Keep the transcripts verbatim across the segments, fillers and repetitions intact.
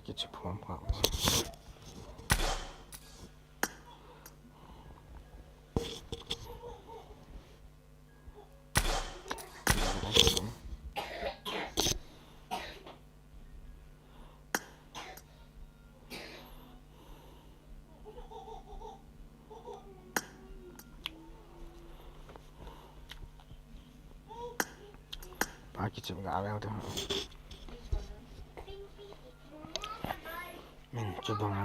Kichi phom phom. Pa kichim ga veu te. Min chu bang a.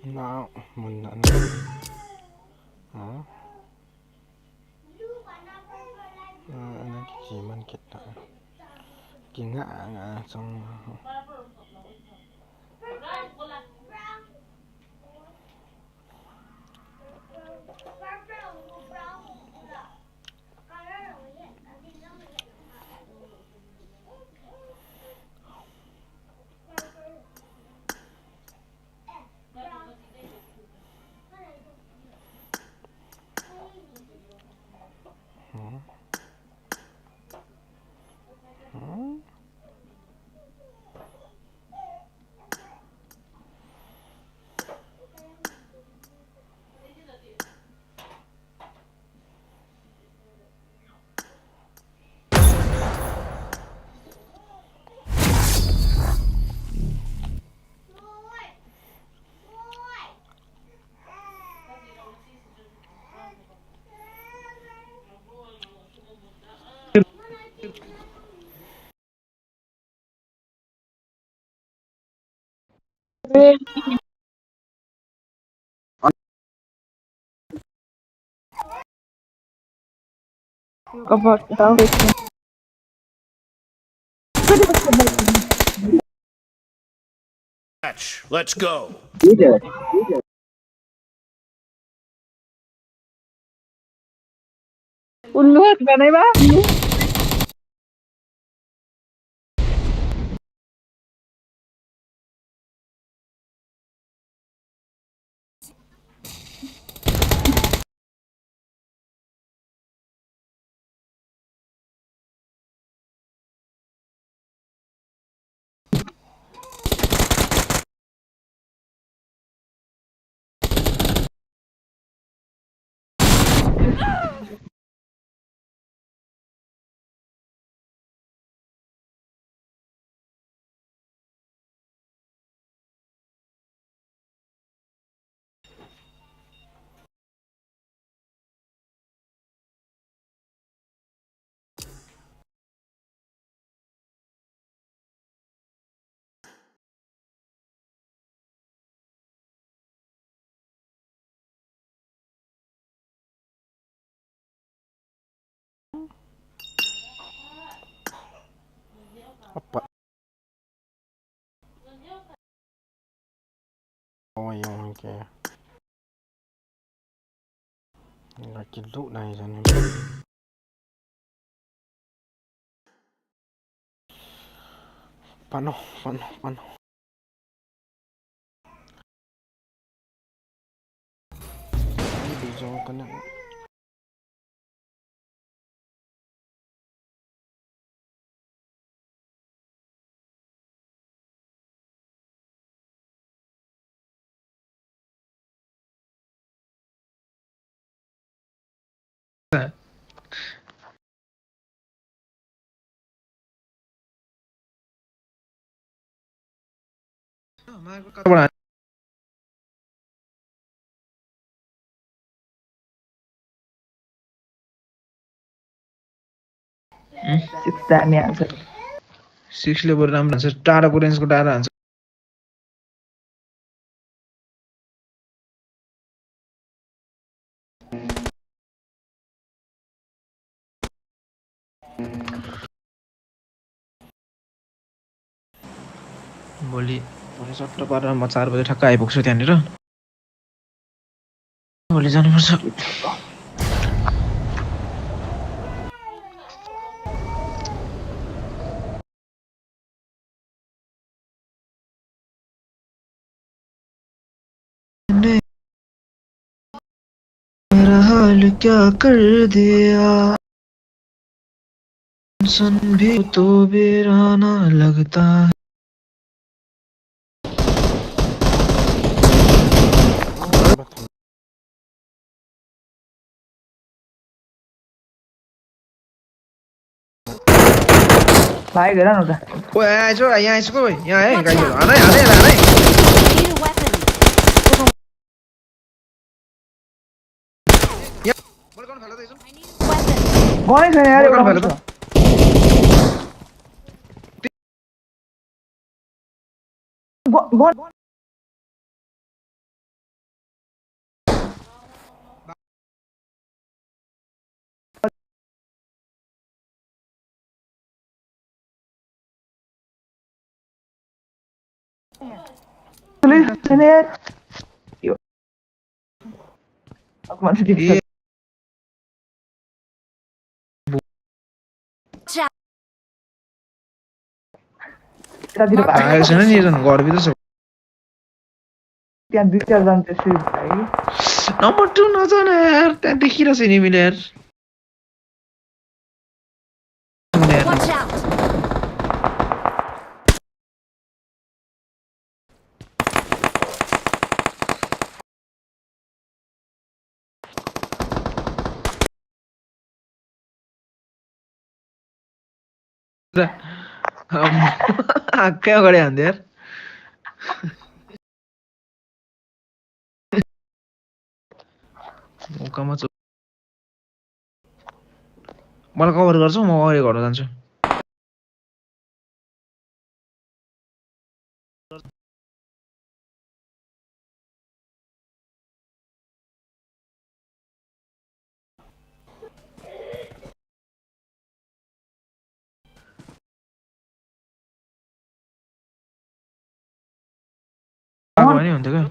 Na mun na na. Ha? Na na kichi man kita. Kinga nga song. Match. Let's go. Ulluhat banai ba? Apa? Oh, yang ke. Lagi duduk naik sana. Pano, pano, pano. Ai, di jo ka na. Hmm? Six time answer. Six le bor ram answer. Tara bor answer ko tara answer. भोलि, भोलि सट्ट पारेर म चार बजे ठ्याक्क आइपुग्छु त्यहाँनिर। भोलि जानुपर्छ। ने मेरा हाल क्या कर दिया, सुन भी तो बेराना लगता है। भाई, गया ना उधर। ओए, यहाँ आइसो, यहाँ आइसो, यहाँ है, गाड़ी चलो। आना है, आना है, आना है। Need a weapon. या, बोल कौन फैला था इसमें? Weapon. कौन है इसमें यार, बोल कौन कौन फैला था? गो-, गो-, चले, चले यार। यो। अब मत ये त्यहाँ दुई चारजना चाहिँ सुरु भाइ। नम्बर टू नजाने यार, त्यहाँ देखिरहेको छ नि मिलेर। Watch out! क्या गरे हान्थ्यो यार। मौकामा चो-, मलाई कभर गर्छौ, म अगाडि घट्न जान्छु। आगो नहीं होते क्या?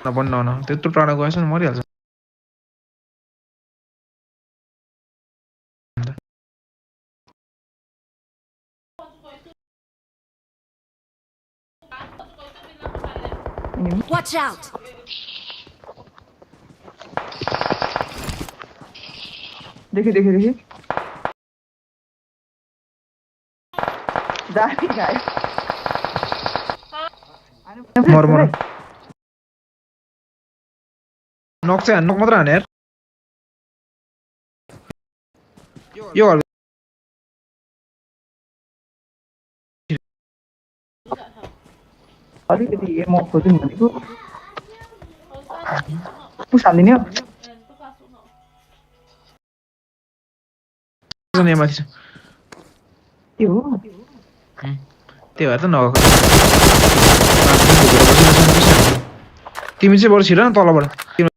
नबन नन, त्यत्रो टाढा गएछ नि, मरिहाल्छ। Watch out! देखिए, देखिए, देखिए। Dari, guys. मर, मर। नक चाहिँ, नक मात्र हाने यार। यो हाल। अलिकति एमो खोजौँ भनेको। पुस हालिदिने हो? जाने माथि छ। ए हो। हुँ। त्यही भएर त नगएको। तिमी चाहिँ बरु छिर न तलबाट। तिम्रो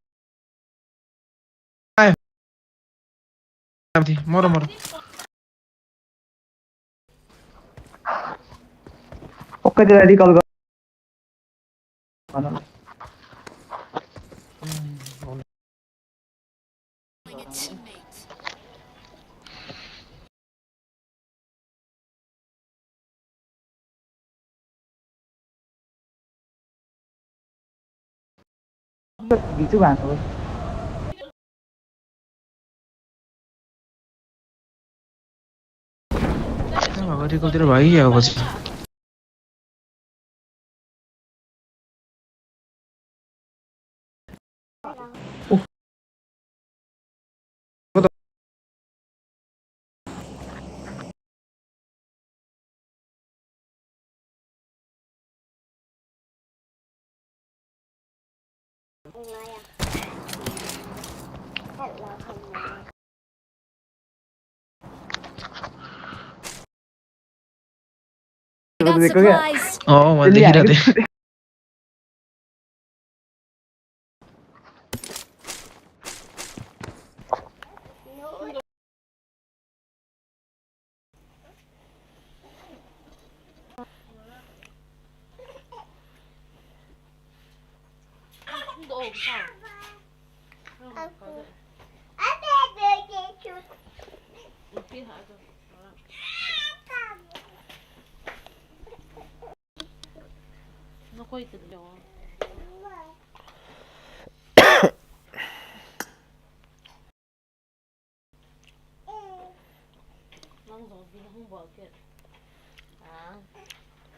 आयो। माथि, मर, मर। पक्का तेरा recall कर। Agora tem que ter Bahia, você. I got supplies. Oh, मैं देख ही रहा था।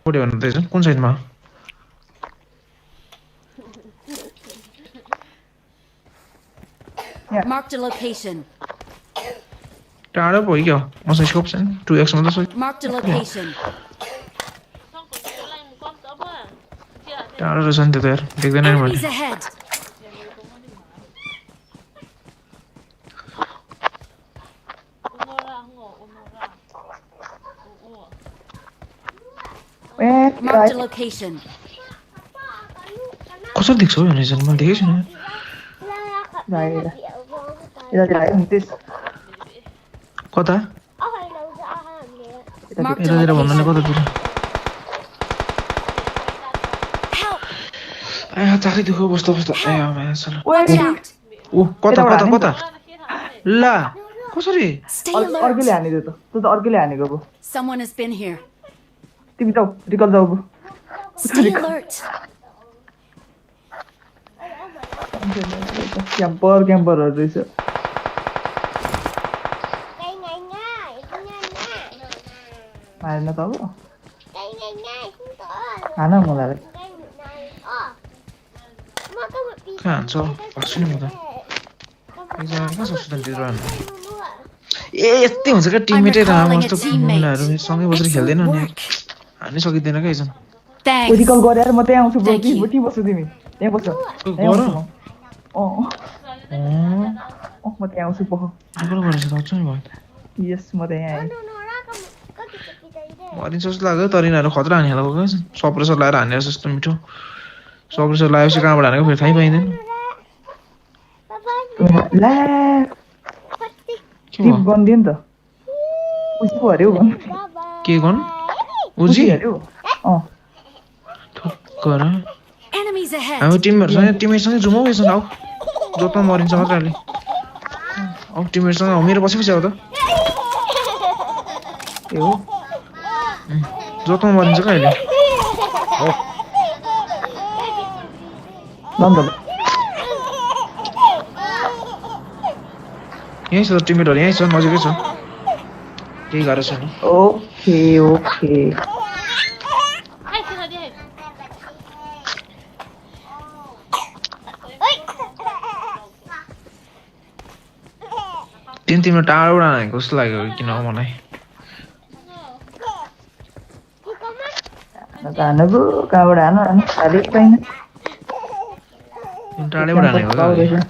Kau dia mana tu? Kun side ma? Marked a location. Tara boy kya? Masa scope sen two X mata soi. Marked a location. Tara san te ter. Dekh de na. Enemies ahead. Eh, Marked a location. Kosa dikh so ne, jal mal dikh so ne. Jai, jai. Ila jai, this. Kota? Marked a location. Ila jai, kota tu. Help! Ay, ha, takhi dikho, basta, basta. Ay, man, sala. Watch out! Oh, kota, kota, kota. La. Kosa re? Stay alert. Aur ke le aane de to. To, to aur ke le aane ko. Someone has been here. Timi tao, recall tao. Stay alert. Camper, camper, recall. Mana tao? Mana mula? Kan so, pasuni mula. Exam ka so sudan di ran. Eh, yati mo saka teammate ra, mas to mula ro, song e bosar khel dena ne. Ani so ki dena ka isan. Thanks. Odi kal gore, mo te ang su boti, boti bosu dimi. Te bosu. Gore. Oh. Oh, mo te ang su po. Gore gore sa to chun ba. Yes, mo te ang. Mo din so la ga tari na ro khatra ani hala ko. So pre so la ra ani so to mitho. So pre so la se ka bana ko phir thai pai den. La. Ki gon din to. Uzi ko are gon. Ki gon? Uzi? Oh. Thok kara. Enemies ahead. Ami team mer, team mer sang jumo wei sang au. Jotma morin sang rali. Au team mer sang au mere pasi pasi au to. Yo. Jotma morin sang rali. Oh. Nandale. Yeng se team dol, yeng se maji ke so. Ke gare so. Okay, okay. Team team ta ura nai ko slide ko kino mo nai. Nagana bu, kau dah nak, nak cari apa ini? Entah ada mana ni, kau dah.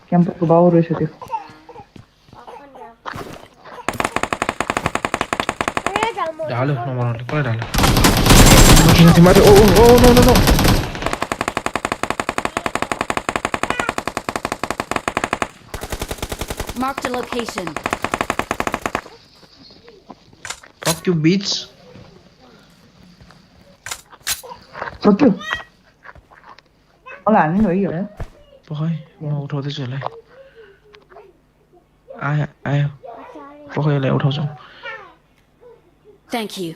Camp ke bawah dah situ. Dah lah, nomor nanti, kau dah lah. Mati, mati, mati. Oh, oh, oh, no, no, no. Marked a location. Fuck you, bitch. Fuck you. Wala ni noi yo. Pahoi, mo uthou te chule. Ai, ai. Pahoi le uthou chu. Thank you.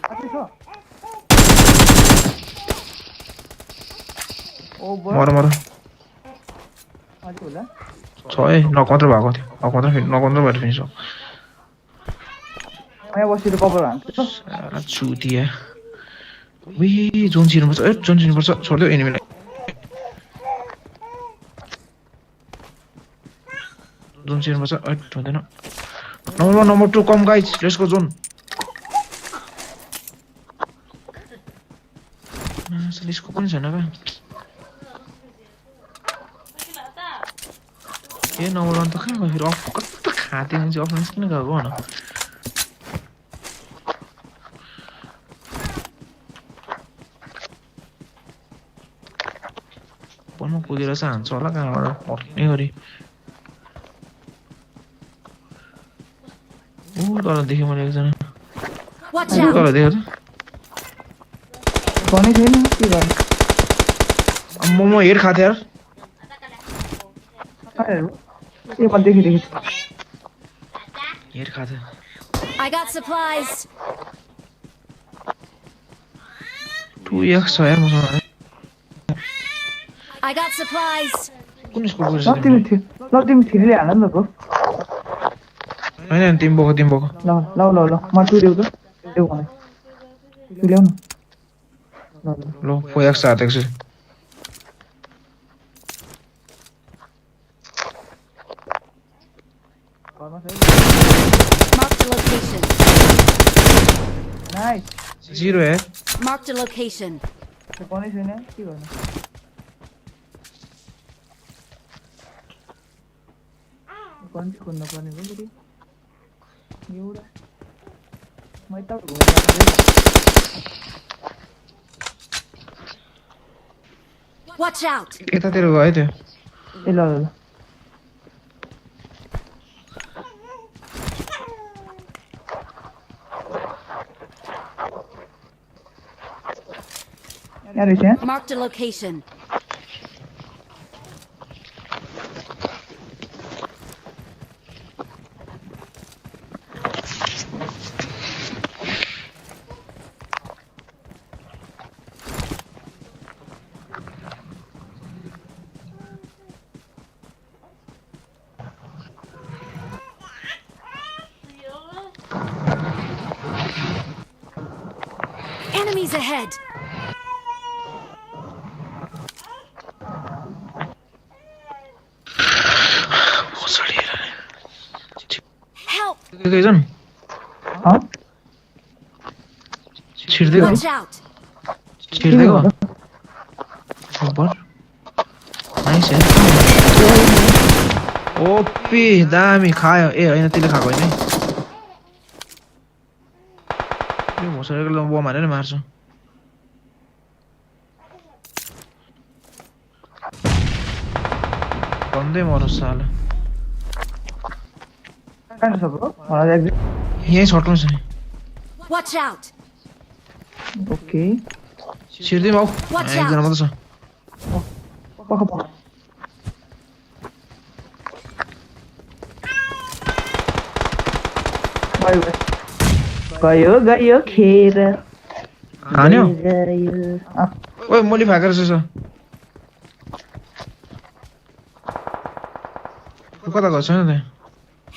Oh, boy. Moro, moro. Achu la. Choi, no contra ba ko. No contra, no contra ba finish. Maya wasi to cover lang. Sala chuti hai. Ui, zone zero number, eh, zone zero number, chhod de enemy le. Zone zero number, eh, chhod de na. No, no, number two, come guys, let's go zone. Ah, sala scope kon sa na ba? Ye, no, wala to kha, hero of kata kha, tin si offense kina ga go na. Bon mo kudira san, so la ka, or, or, ni gori. Uh, tole dikhe mare ek jana. Watch out! Tole dikhe to. Kon hai na, ki baat? Am mo mo air khate yaar. Are, ye baat dekhi, dekhi. Air khate. I got supplies. Tu yaar, so yaar, mujhe I got supplies. Kon isko bol raha hai? Team thi, no, team thi le ana na ko. Nahi, nahi, team bol, team bol. Lo, lo, lo, lo. Main tu deu to. Deu ko. Tu le na. Lo, lo. Lo, four X attack se. Marked a location. Nice. Zero hai. Marked a location. Kon hai na? Ki kona? Kon si kona, kon hai na? Yura. Mai ta ko. Watch out! Kita tiro ko, ito. Ilo, ilo. Marked a location. Enemies ahead! Help! Kaisan? Ha? Chhir de ko. Watch out! Chhir de ko. Bar. Nice, eh. O P, dami khayo. Eh, aina tile kha ko ne. Yo, mo sare ko lo bo mare ne marso. Konde moro sala. Kahan se bro? Mara jai. Ye short mein se. Watch out! Okay. Sirdi mau. Watch out! Ek jana mata sa. Paka, paka. Bye, bye. Gayo, gayo, khera. Khan ho? Gayo, gayo. Ah. Oi, moli phai kar se sa. Ruko ta, koi sa nahi.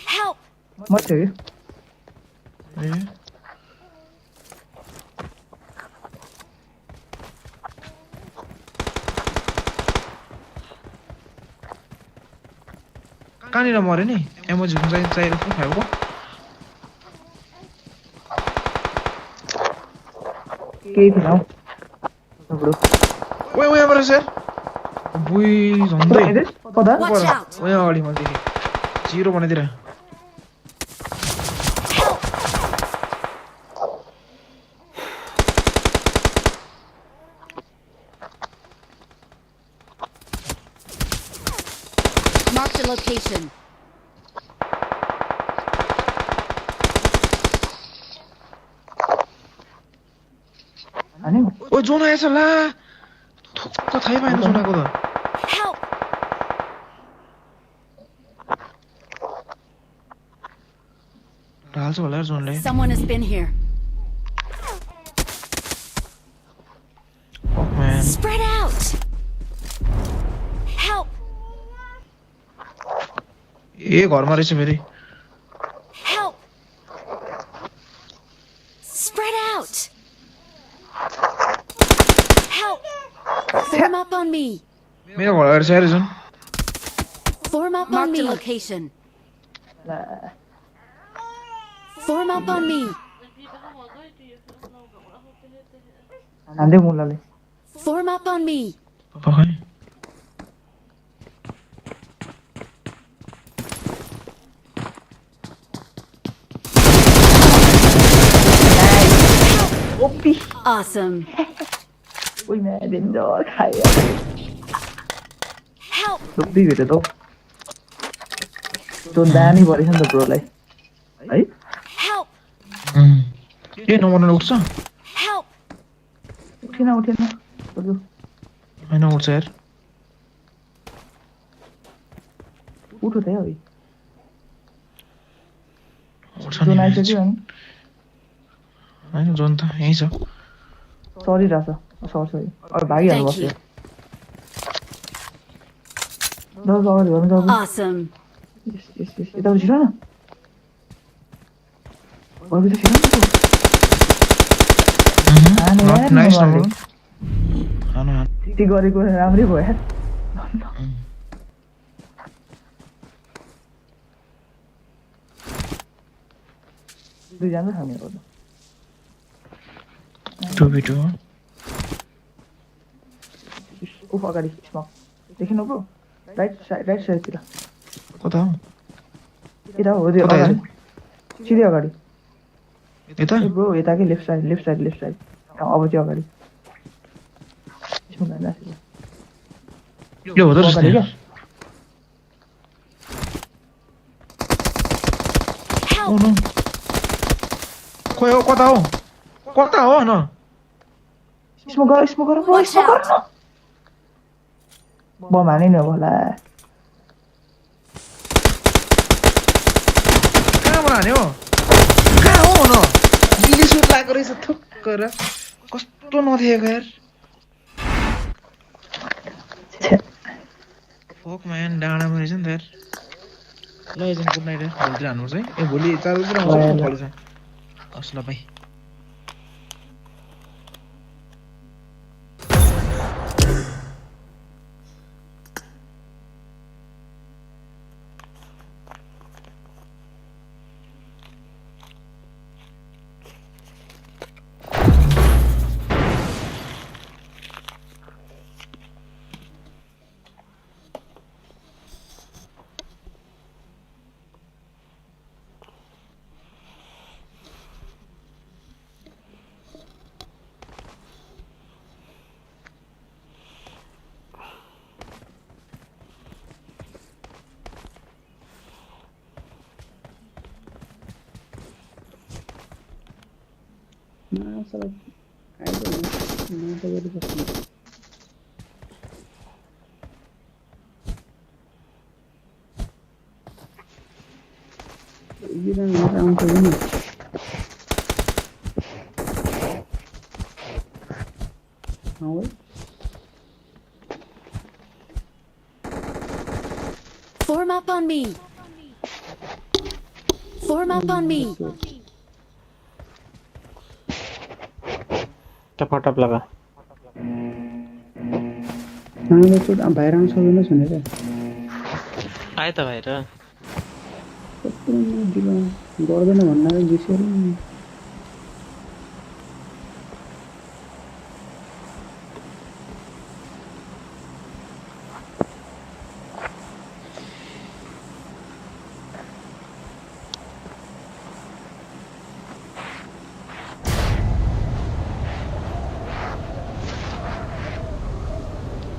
Help! Mat jaiye. Eh. Kani la mare ni? Emoji jai jai ru phai ko. Kei thi nau. Bro. Oi, oi, amar sir. Bui, zonde. Pada? Watch out. Oi, ali mati. Zero bana dira. Marked a location. Ani? Oi, zone aisa la. Thuk ko thai bai na zone ko da. Solar zone le. Someone has been here. Fuck, man. Spread out! Help! ए घरमा रहेछ फेरि। Help! Spread out! Help! Form up on me! मेरो घर रहेछ यार जुन। Form up on me! Marked a location. Form up on me! Nande mulale. Form up on me! पखाइ। Opi. Awesome! Ui, me din do kaya. Help! Look di gitu to. Don't die anybody on the bro like. Ai? Help! ए नम्बर उठ्छ। Help! Uthina, uthina. Aduh. होइन उठ्छ यार। Utho te oi. उठ्छ Don't नि I यार। say you? होइन जोन त यहीँ छ। Sorry, Rasa. Sorry, sorry. Or bhai, I Thank was you. There. No, sorry, I'm sorry. Awesome! Yes, yes, yes. Ita uthina. Or bhi to thina. Not nice number। हान हान। Titi gori ko ramri boy. Dui jana hamle ko. टू भी टू। Uf, agadi, smoke. Dekhin no, bro. Right side, right side tira. कता हो? Tira, ho, de, Kota agadi. Sidi agadi. यता? Hey, bro, eta ke left side, left side, left side. Abo tira agadi. Smoke na sila. यो हुँदो रहेछ Agadi नि। kya? Help! Oh no। खोइ हो कता हो? कता हो न? Smoke garo, smoke garo, bro, Watch smoke out! garo. Bomb ani na bola. कहाँबाट हाने हो? कहाँ हो न? इङ्ग्लिस सुट लगाएको रहेछ थुक्क र। कस्तो नदेखेको यार। Fuck man, डाँडामा रहेछ नि त यार। ल एकजना गुड नाइट यार, भोलितिर हान्नुपर्छ है। ए भोलि चारतिर आउँछ नि त कलेजमा। हस् ल भाइ। Form up on me! Form up on me! टपाटप लगा। हाँ, वो तो अब बाहर आना शुरू ना सुने रे। आए त बाहिर। कत्रो दिला, गर्दैन भन्नाले बिर्सेर।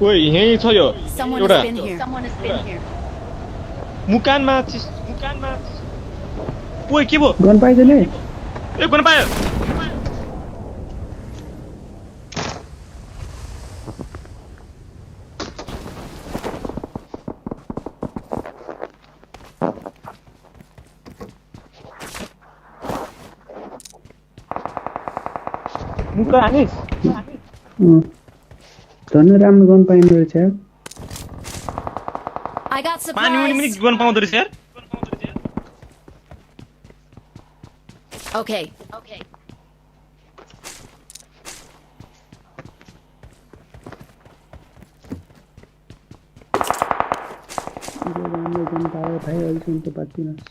ओइ, यहीँ छ यो। Someone एउटा। has been here. Someone has been here. मुकानमा चिस, मुकानमा चिस। ओइ, के भयो? गन पाइछ नि? ए, गन पायो। Gun Anis. Hmm. Tanu ram gun pain doi chak. I got supplies. Pani muni muni gun pain doi chak. Okay. Okay. Gun pain doi chak.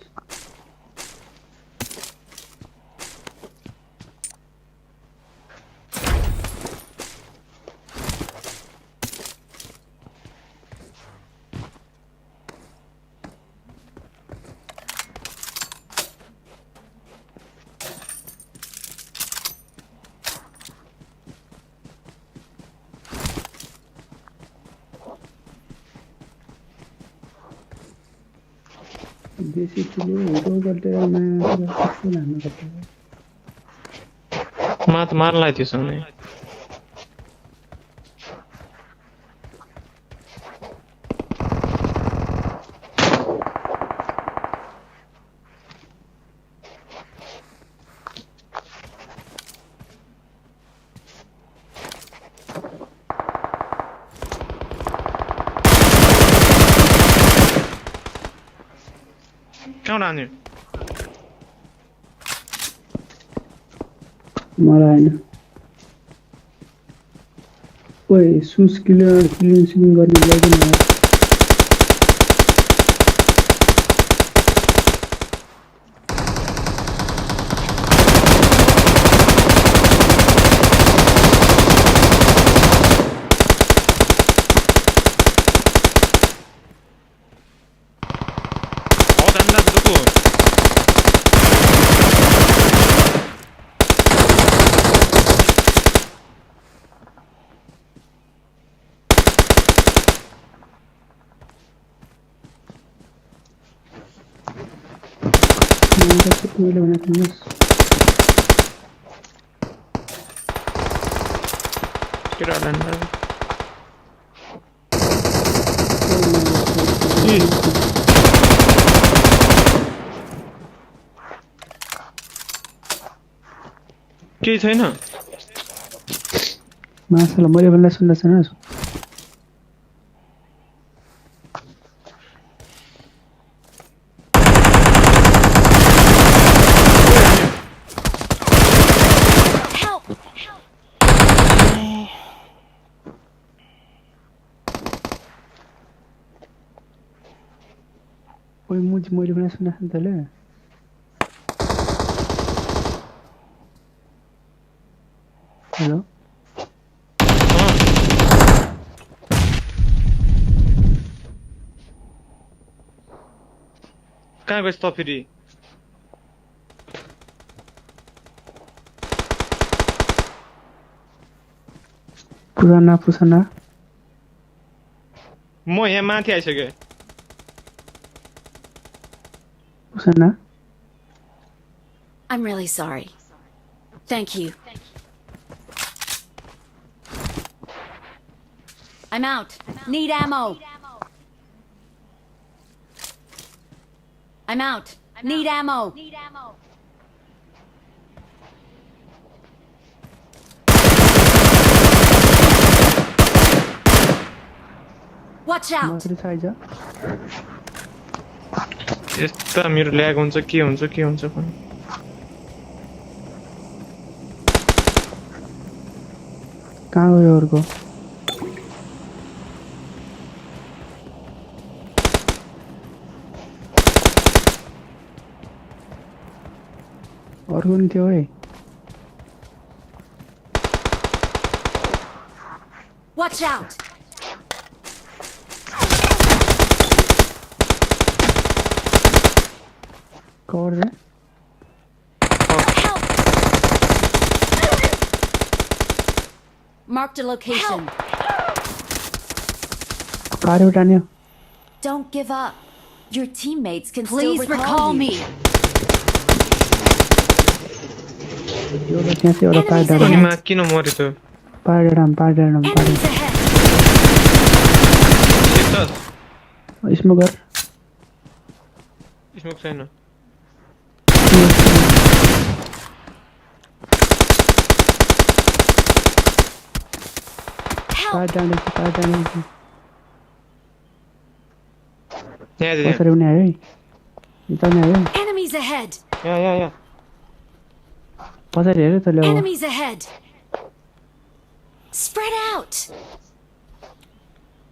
Basically, video करते हैं, मैं कुछ नहीं करता। मात मार लाई थी उसने। Kau nani? Mara hai na. Oi, sus killer, killing, killing garne lage na. Kira landa. Ke chai na? Masala, mori bala sunda sana. Oi, muji mori bana suna santa le. Hello. Kaha pe stop hidi? Purana, purana. Mo he ma thi ai sege. Purana. I'm really sorry. Thank you. I'm out. Need ammo. I'm out. Need ammo. Watch out. Masri sai ja. यस्ता मेरो ल्याग हुन्छ, के हुन्छ, के हुन्छ पनि। कहाँ गयो अर्को? अर्को नि थियो है। Watch out! Cover they. Help! Marked a location. Help! Car उठाने। Don't give up. Your teammates can still recall you. Please recall me. यो बस यहाँ से और कार डर रहा है। Enemies ahead. Car डर रहा हूँ, कार डर रहा हूँ, कार डर रहा हूँ। Enemies ahead. Smoker. Smoke side ना। Help! Help! Car down, car down. Yeah, yeah, बहुत सारे उन्हें आए। इतना नहीं आए। Enemies ahead! Yeah, yeah, yeah. बहुत सारे हैं, तो ले आओ। Enemies ahead! Spread out!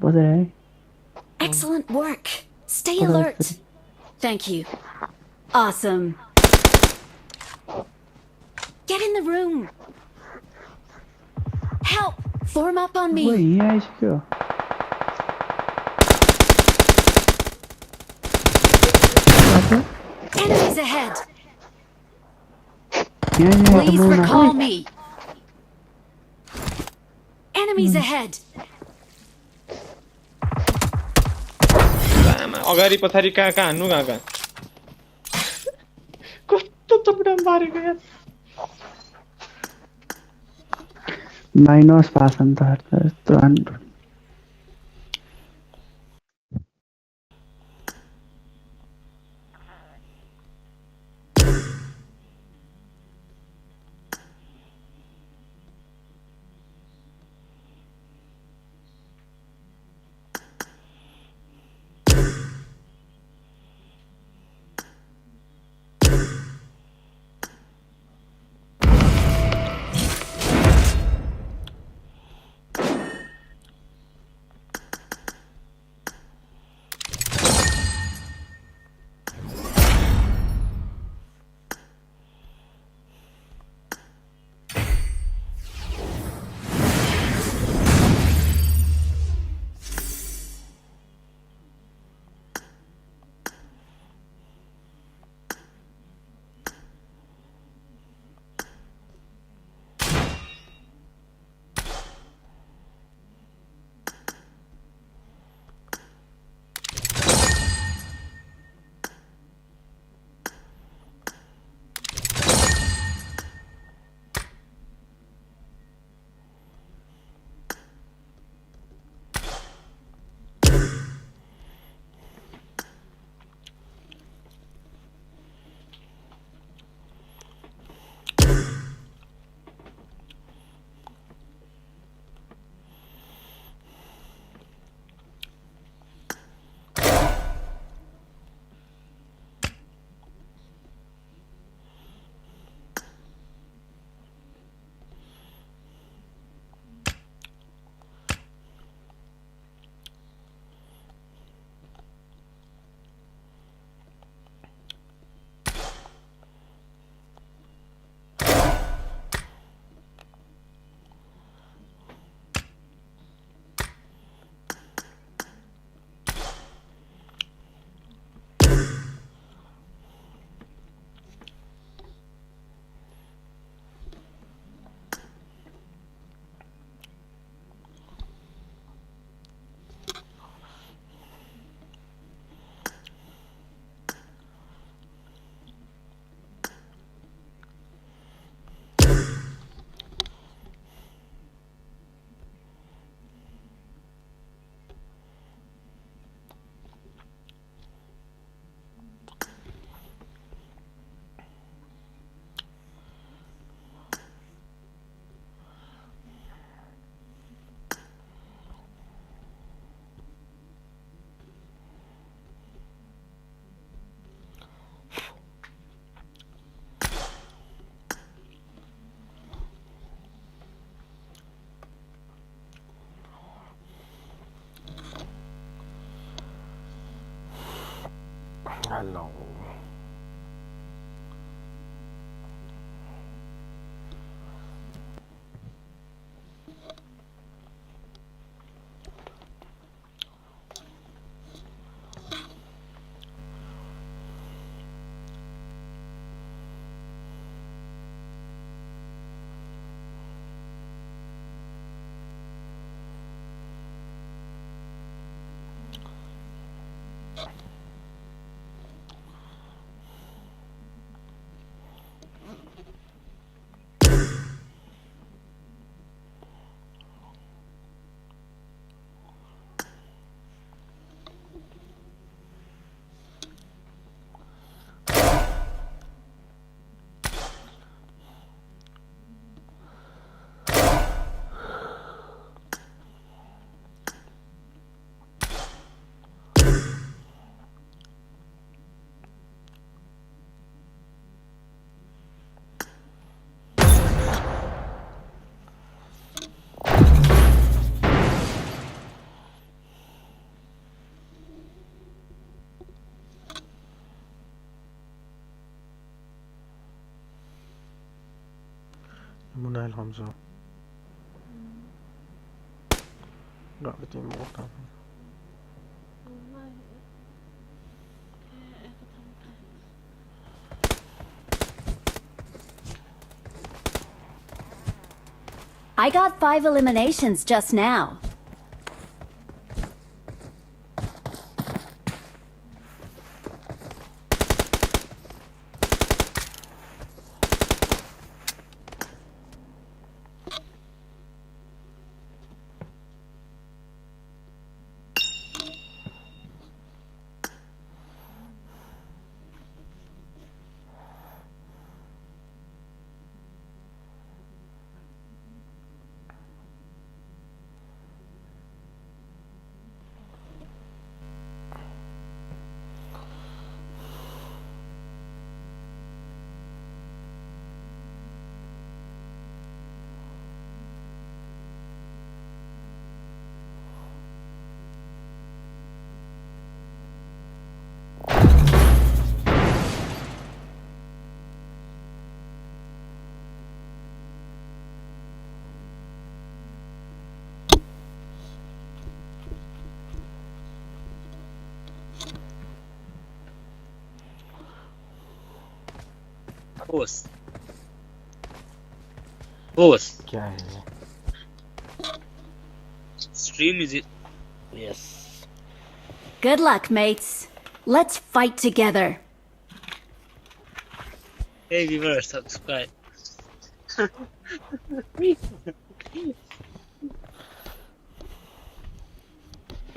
बहुत सारे हैं। Excellent work. Stay alert. Thank you. Awesome. Get in the room. Help! Form up on me. वही है इसको। Enemies ahead. Please recall me. Enemies ahead. अगाडि पछाडि कहाँ कहाँ, नु कहाँ कहाँ। कस्तो चपडा मारेको यार। Minus पासन त हट। Hello. Munai lam jo. Gravity mo ta. I got five eliminations just now. Boss. Boss. क्या है? Stream is it? Yes. Good luck, mates. Let's fight together. Hey, viewer, subscribe.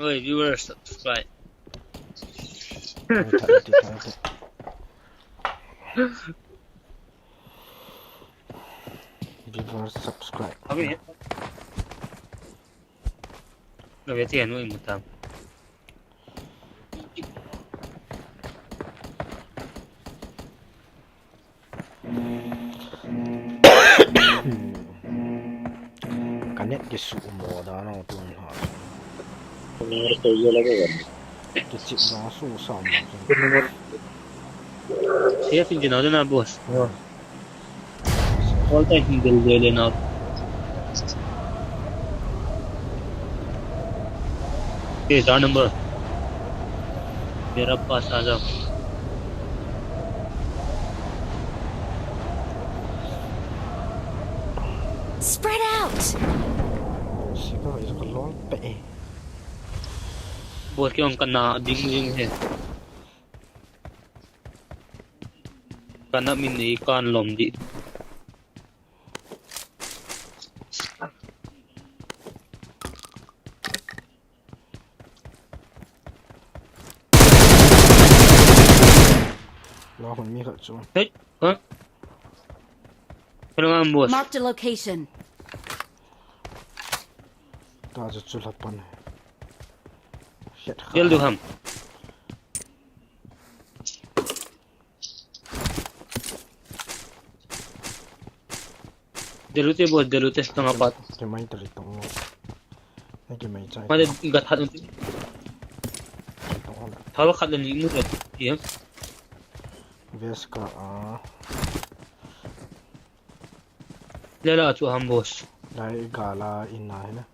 Oi, viewer, subscribe. Viewer, subscribe. Abi. Abi, ti anu imutam. Ka net kisuh mo dan a tun ha. Kichip dan a su sam. Safe in jina dena, boss. All time he will win out. Okay, star number. मेरा पास आ जाओ। Spread out. Sika is a long pe. Boss, kei jong kana ding ding he. Kana min nei kan lom di. Lo hon mi khat chu. Hey, ha? Hello, ambush. Marked a location. Ta chu chu lapan. Shit. Gel du ham. Delute boss, delute, tanga pat. Kemai tali tong. Ai kemai chai. Made gathat unti. Tong. Thawa khat le ni mu le. Ye. Veska a. Lela chu ham boss. Lai gala in na hina.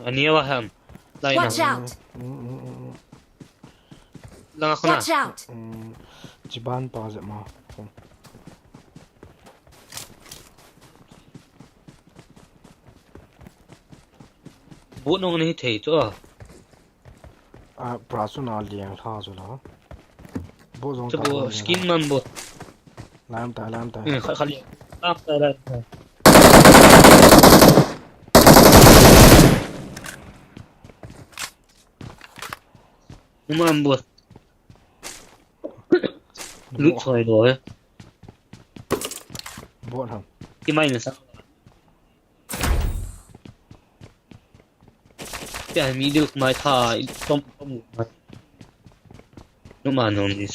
Ania wa ham. Lai na. Watch out! Mm, mm, mm, mm. Langa khona. Watch out! Mm, chiban pa je ma. Bot nong ni thei chu a. A, pra chu na liang lha chu la. Bo jong chu ta bo liang skin lha. Man bo. Lam ta, lam ta. Hmm, kha, kha liang. Lam ta, lam ta. Numan bo. Lut soi lo he. Bo ham. Ki mai na sa. Pia middle mai tha, i tom, tom mai. Numan nom ni.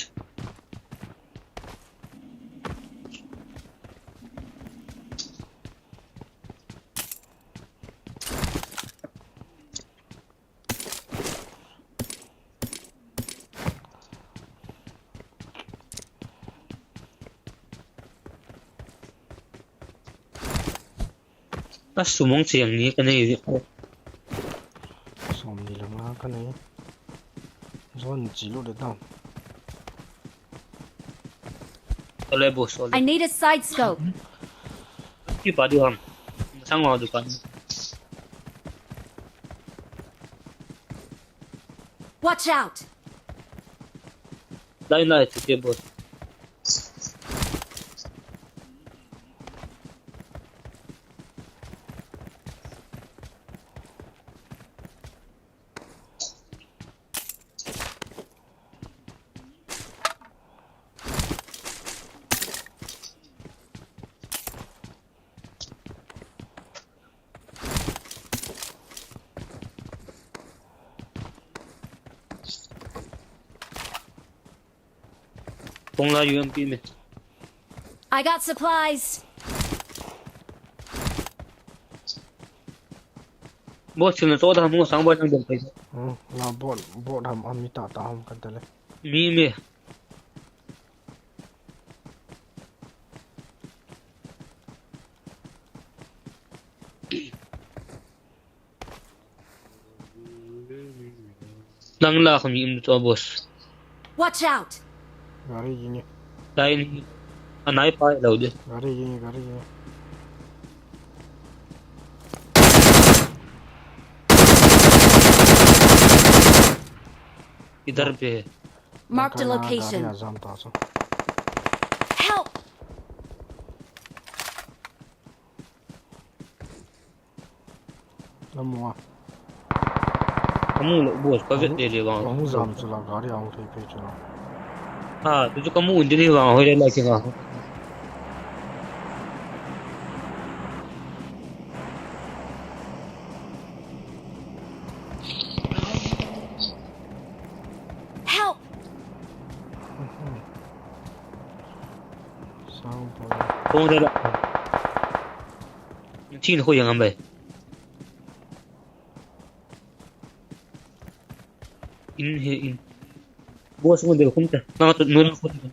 A sumong chiang ni ka nei. Som ni lang a ka nei. Zon chi lo de tam. Ole boss, ole. I need a side scope. Ki pa du ham. Sang wa du pa. Watch out! Line light, okay, boss. Kong la U M P me. I got supplies. Boss, chuna to da mo sang ba sang dem pai. Hmm, la bot, bot ham, ami ta ta ham kan tale. Mi me. Nang la kami im to, boss. Watch out! Gari jing e. Lain anai pa lo de. Gari jing e, gari jing e. Idhar pe hai. Mark the location. Gari a jam ta so. Help! Lamua. Kamu lo boss, ka vet de le vang. Kamu jam chu la gari a hung thei pe chu la. Ha, tu chu kamu un de le vang, hoi le la ki nga. Help! Sound boy. Kong de la. Chin ho yang ambai. In he in. Boss ngun de khum ta. Na tu nu na khum ta.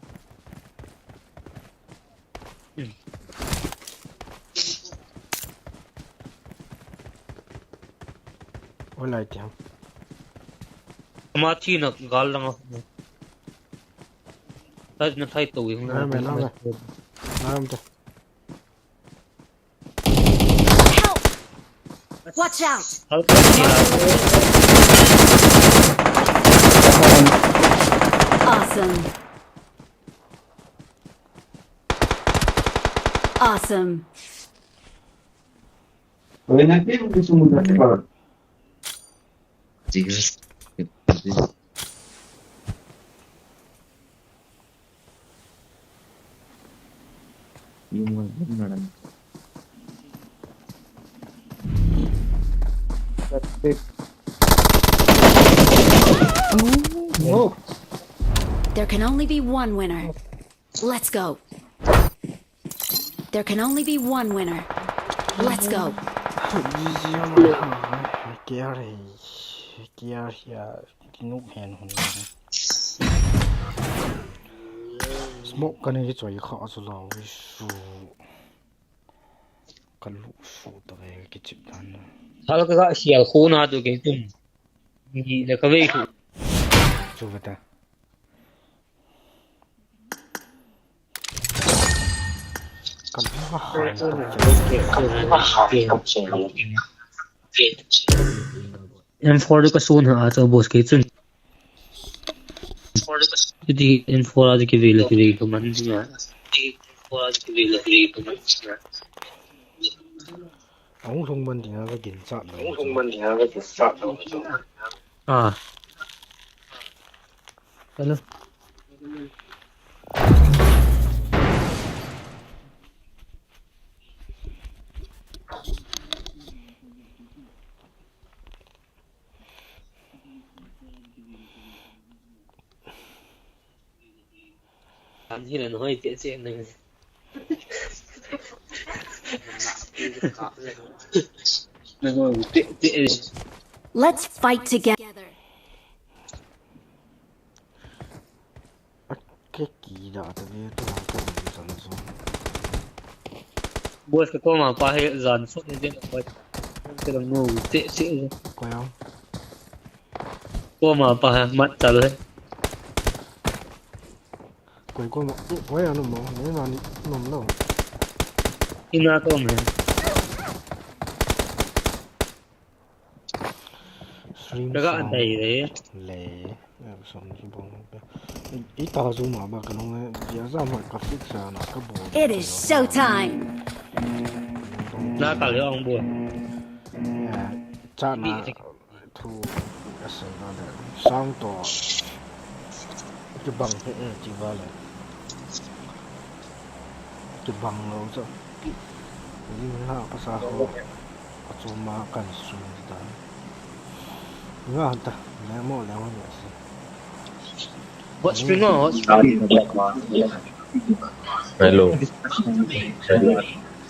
Hmm. Oi lai tiang. Ama thi na gal lang a. Thai na thai to wi hung. Na me, na me. Na me. Help! Watch out! Awesome. Awesome. There can only be one winner. Let's go. There can only be one winner. Let's go. Kia re, kia re, ya, ki nuk hen hun. Smoke ka nei choi kha chu la wi su. Ka lu su ta ve ki chip dan. Hal ka ga sial khu na tu ke tum. Ni le ka ve khu. Chu ve ta. M four ka sun ha, ato boss kei chun. Chuti M four a kive le kive ko man dinga. Ahung lhung man dinga ka ginchat lo. Ahung lhung man dinga ka ginchat lo. Ah. Hello. An hi le na hoi te che nang. Let's fight together. Ake ki da ta ve tu ta ni san so. Boss, ka koma pa hi jan sot hi jeng koi. Ka dang nu te se. Koi ang. Koma pa hi mat chal hi. Koi koma, koi anu mo, ne ma ni nom lo. Ina to me. Stream Kaga sound dai re. Le. Eh, sound chu bang. I, i ta zu ma ba ka nung, eh, dia za ma ka fix sa na ka bo. It is show time. Na ka le ong bo. Eh, cha na thu ka sa na le. Sound to. Kibang he, eh, kiba le. Kibang lo cha. Ni na ka sa ho. Achoma kan su ta. Nga ta, le mo, le mo, le si. Hot spring ho, hot spring. Hello.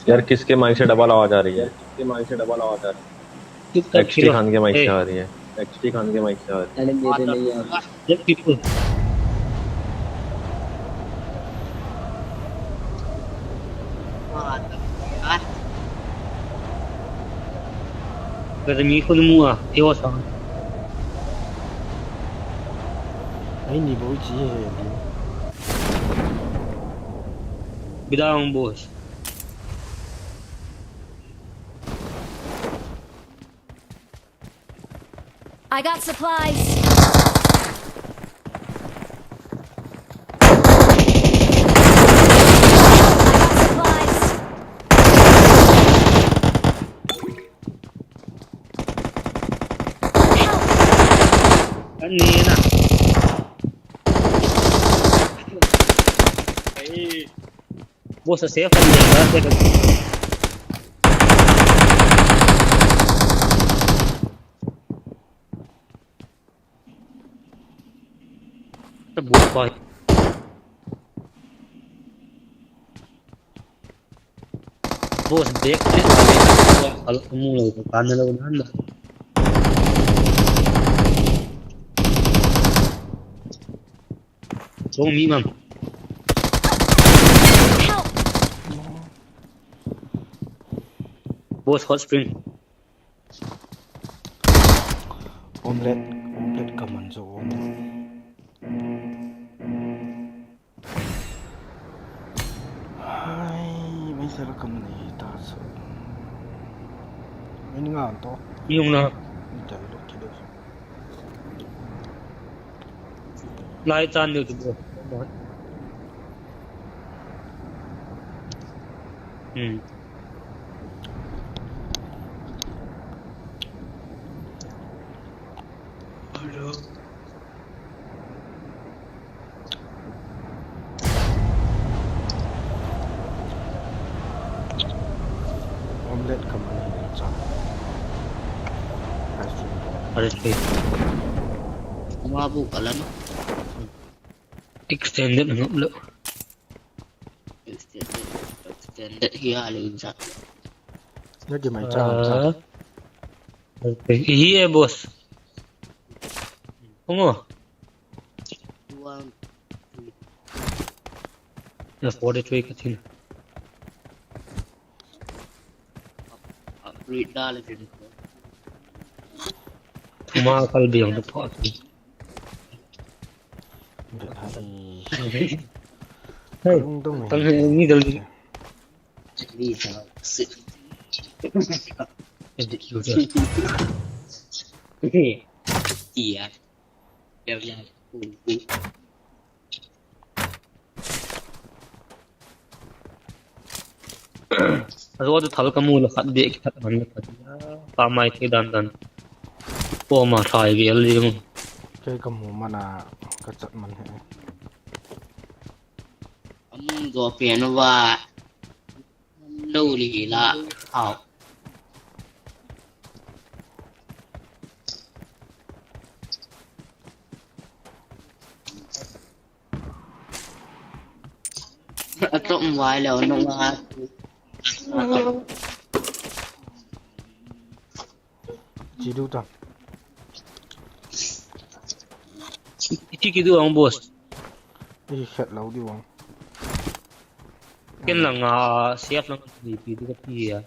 यार, किसके माइक से डबल आवाज आ रही है? किसके माइक से डबल आवाज आ रही है? चुप कर, एक्सटी खिलो। खान के माइक से ए। आ रही है। एक्सटी खान के माइक से आ रही है। अरे, मेरे नहीं आ रही। Let people. Gazami ko nung ah, iwas ang. Ay, ni bo chi he. Bidang, boss. I got supplies. I got supplies. Help! Ani na. Ai. Boss, safe kan ne ba, safe kan. Sa boss pa. Boss, back, back, back. Al, mu lo, kan lo nan. Song mi mam. Help! Boss, hot spring. Omelette, omelette kaman jo om. Hai, mai sara kaman e ta so. Mai nga to. Mi ung na. Ni ta lo ki do. Lai chan deu chu bo. Hmm. Hello. Omelette kaman e cha. Ice cream ball. Are, okay. Ama bu kalan. Extended ngam lo. Extended, extended hi a le in sa. Na ki mai cha, cha. Ah. Okay. Hi e, boss. Ongo. One, two. Na forty-three ka thin. Upgrade da le thin. Tuma kal biang da pa. Hey, kang he ni dal ni. Ni sa. Edit lu dia. Iya. Dia, dia. Ro tu thal kamu la khat de ki khat man la khat. Pa mai te dan dan. Po ma thai vel ding. Kei kamu mana ka chat man he. Amu do pian wa. Lo li la. Hao. Atom vai leo nung a. Chi du ta. Chi ki du ang boss. I khet lo di wang. Ken lang a, safe lang ni pi di ka pi a.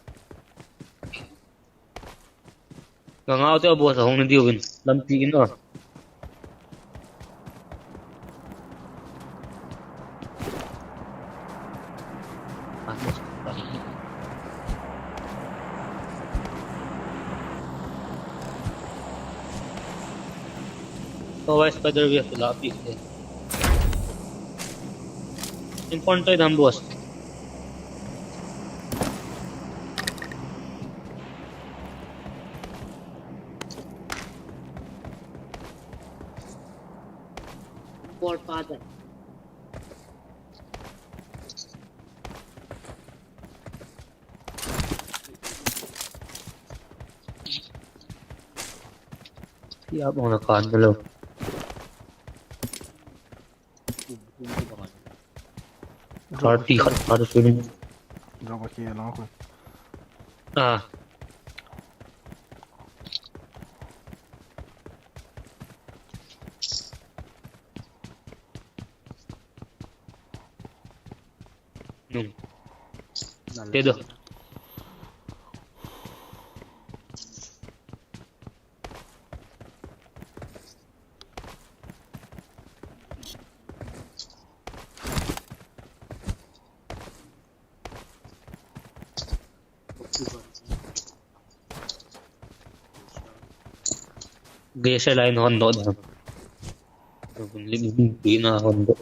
Nga ngau te boss ahung na diu in, lampi in a. Oh, why spider web la pi te. In front to dam boss. Forefather. Ya, bang na kan lo. Thirty khat, thirty khat. Drop a ke la ko. Ah. Nung. Te do. Glacier line hon doh ding. Lim pi na hon doh.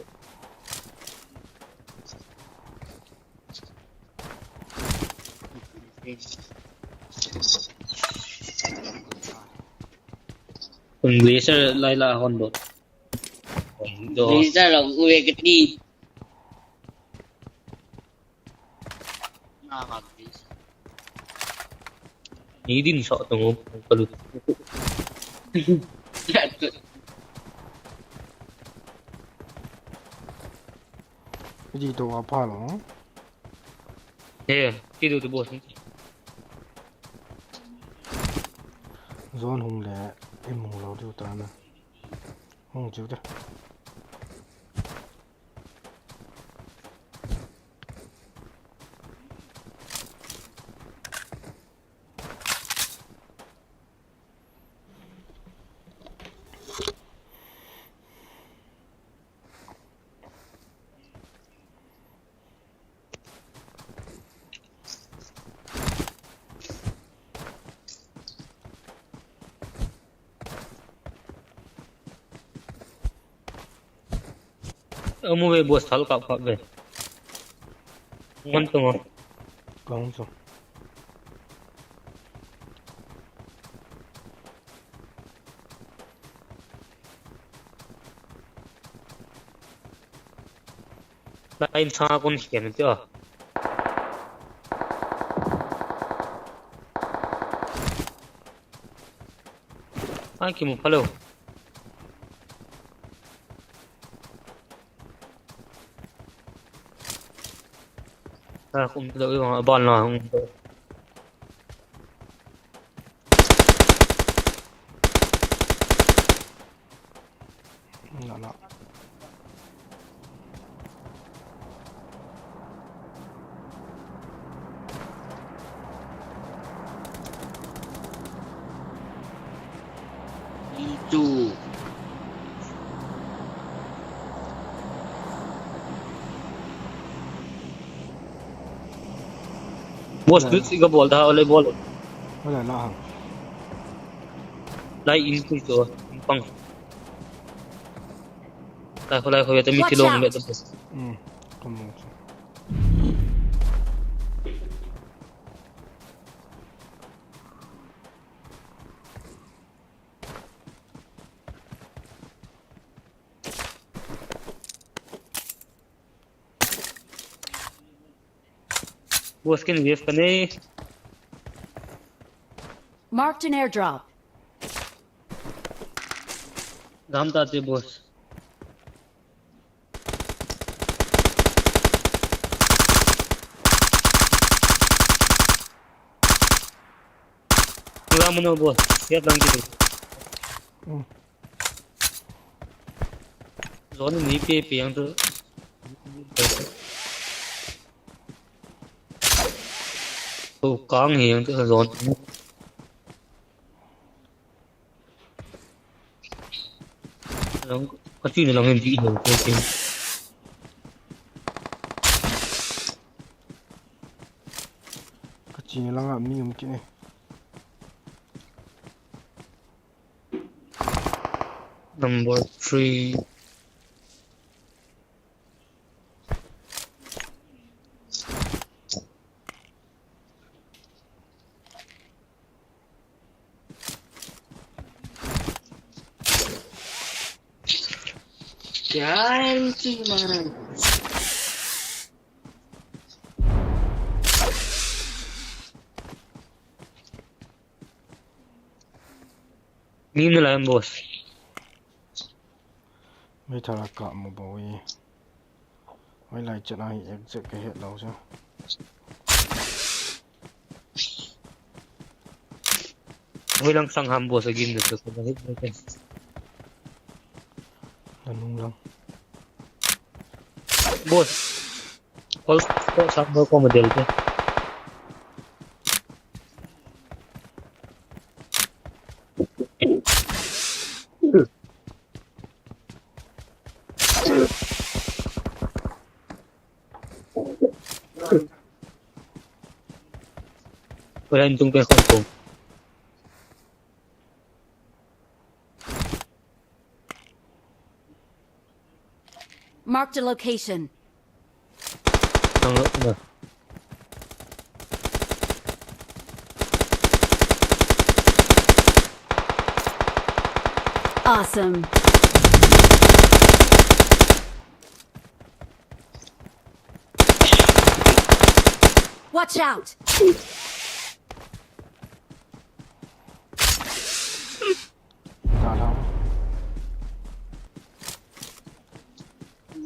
Glacier lai la hon doh. Hon doh. Glacier lo uwe kati. Ni din sa tong kalut. Di to apa lo? Eh, ti do to boss. Zone hung le, i mu lo diu ta na. Hung diu ta. Amu ve boss thal kap kap ve. Ngon to ngo. Kong so. Line sa kon hian ti a. Ai, kimu pha lo. A, kum lo i bang a ban la, um. Nala. Itu. Boss, tu si ka bol da, ole bol. Ole la. Lai in tu to, pang. Lai ko, lai ko, ya ta mi ti long me ta. Hmm. Come on. Boss kin wave ka nei. Marked an airdrop. Gam ta te boss. Gam no boss. Ya tang ki. Hmm. Zone ni pe pe yang tu. Kang hi ang te zon. Lang, kati na lang hindi lang ko tin. Kati na lang a mi um kini. Number three. Guarantee, man. Min la boss. Mai thara ka mo bo e. Mai lai chan a hi exact ka het lo sa. Mai lang sang ham boss again na to ko na het na. Nanung lang. Boss. Kol, kol sa mo ko model ko. Wala yung tungkol ko. Marked a location. Ang, ano? Awesome. Watch out!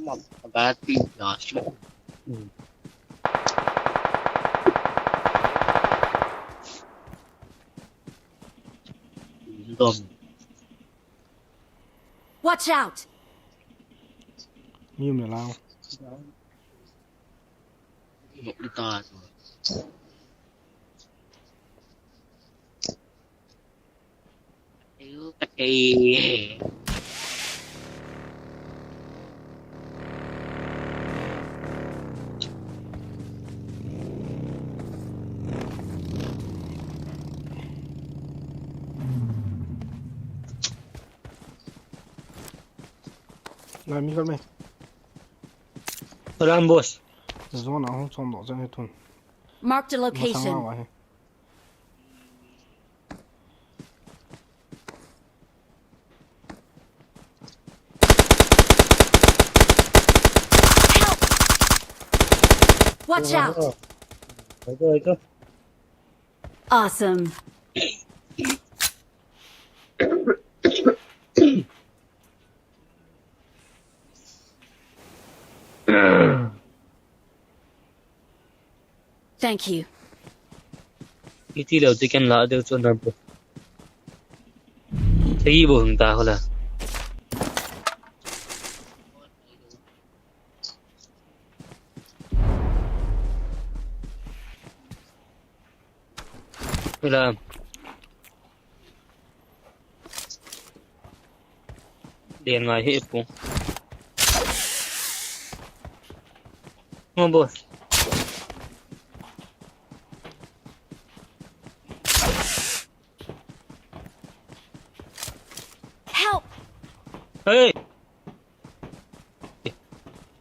Magpagati na siya. Hmm. Dom. Watch out! Yun na lang. Ita. Ayun, patay. Lai mi kal me. Ram boss. Zone a hung chom doh chang he tun. Marked a location. Masang a wa he. Help! Watch out! Ito, ito. Awesome. Thank you. Iti leo ti ken la deu chun ram pu. Sei bo hung ta hola. Hola. Dia ngai he pu. Ngo boss. Help! Hey!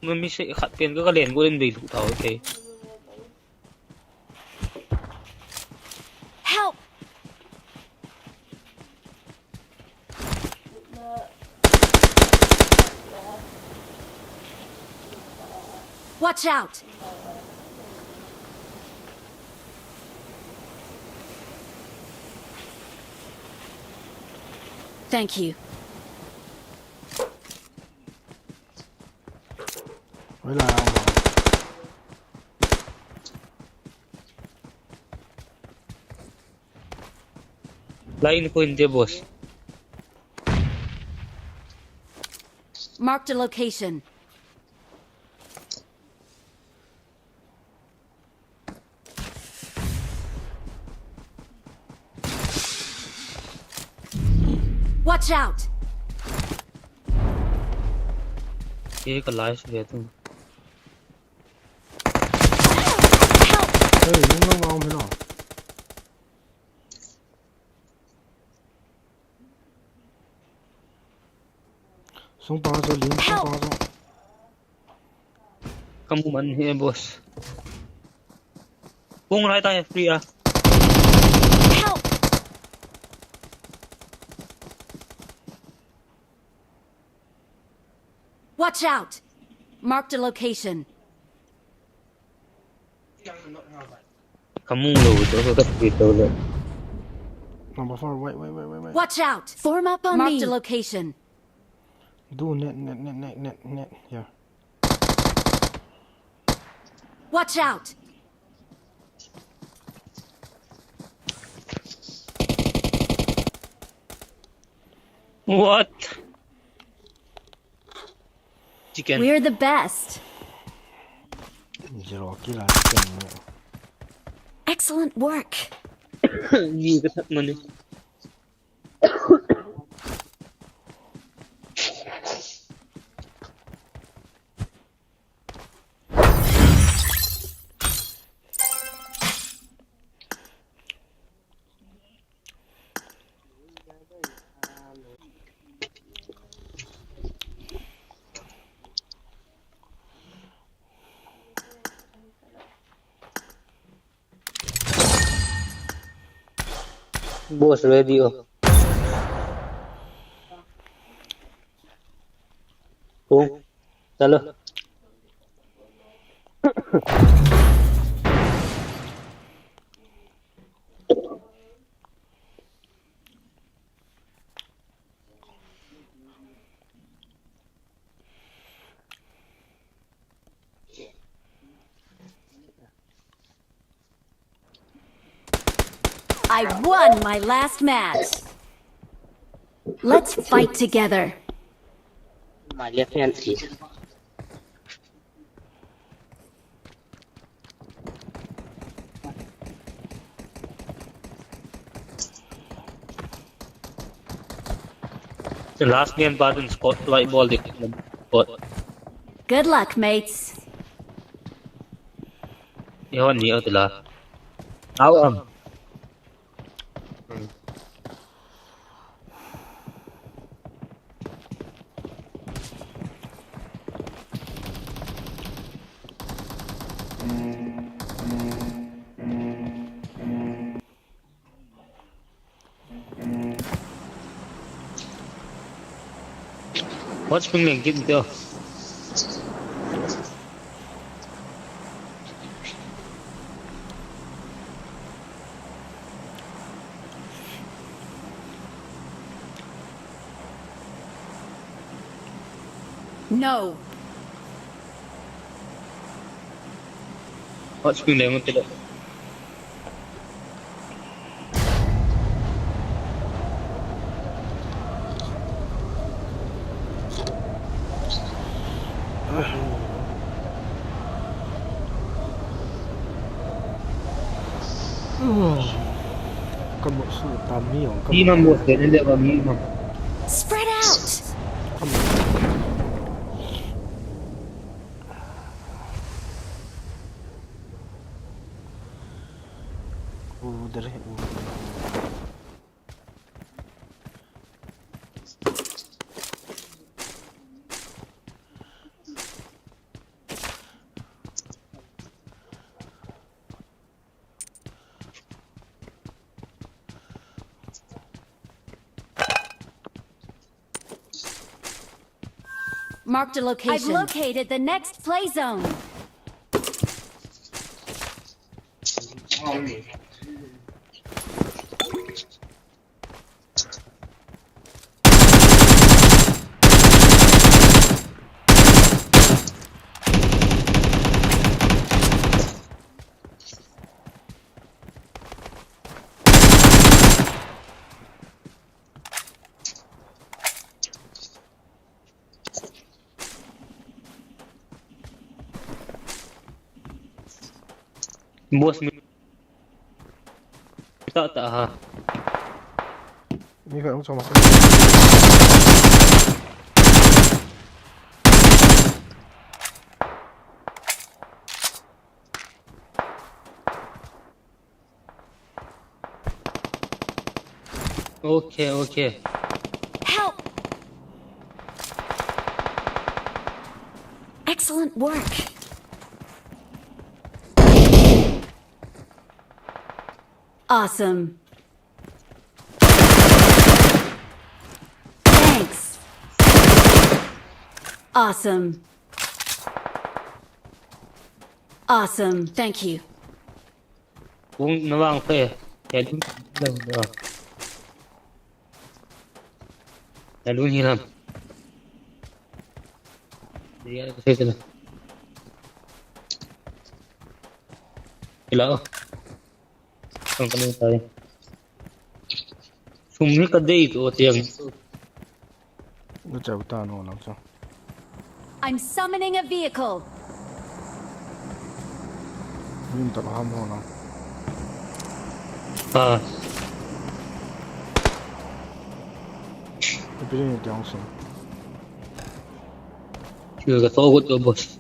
Mami se khat pen ka kalen ko in dei lu tau, okay. Help! Watch out! Thank you. Wala. Line ko hindi, boss. Marked a location. Watch out! Ye ka life ve tu. Help! Hey, nung nung nung hilo. Sung pa so lin, sung pa so. Kamu man hi boss. Kung rai ta free a. Help! Watch out! Marked a location. Kamu lo to to to to le. Number four, wait, wait, wait, wait, wait. Watch out! Form up on Marked me. Marked a location. Do net, net, net, net, net, net. Yeah. Watch out! What? Chicken. We're the best. Zero kill a chicken. Excellent work. Ni ka thak mani. Boss ready ho. Kung, chalo. I won my last match. Let's fight together. My left hand is. The last game button spot light ball dik spot. Good luck, mates. Ni hon ni o tila. Au am. What's been making teo? No. Hot spring lemon tilo. Kamu su tam mi ong. Ni mam boss de ne le ba mi mam. Spread out. Udhar hai, udhar. Marked a location. I've located the next play zone. Boss mi ta ta ha. Mi khat hung chom a. Okay, okay. Help! Excellent work. Awesome. Thanks. Awesome. Awesome. Thank you. Kung nawang pe. Helun hilam. Hello. Ang kanu tayo. Sum hi ka dei to tiang. Nachau ta no lang so. I'm summoning a vehicle. Nin ta ham ho na. Ah. Ipi ni tiang sum. Chu ka to got to boss.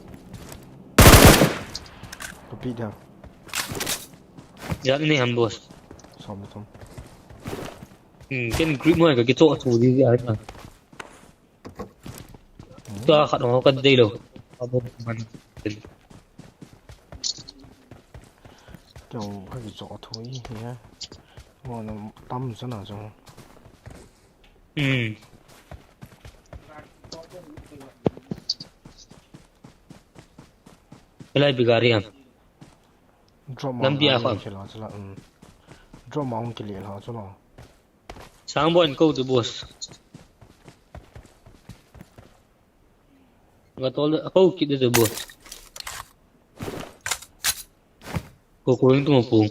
Kapi dia. Jat ni ham boss. Som som. Hmm, ken grip mo ka kicho chu di ai ta. Ka khat ho ka dei lo. Abo man. Kyo ka kicho thu hi ya. Mo na tam sana so. Hmm. Ilai bigari am. Drop ma lampi a kham. Kila chula. Hmm. Drop ma ung kili la chula. Sang bon ko tu boss. Nga tol ko kit de boss. Ko ko ring tu mo pu.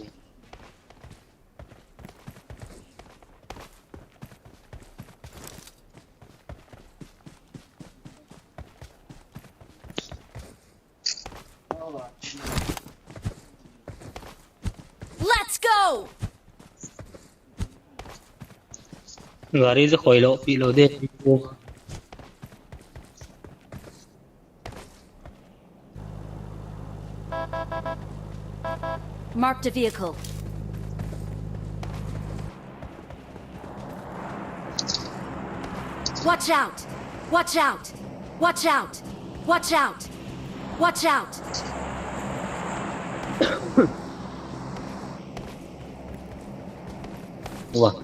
Let's go! Gari je khoi lo, pi lo de. Marked a vehicle. Watch out! Watch out! Watch out! Watch out! Watch out! Wah.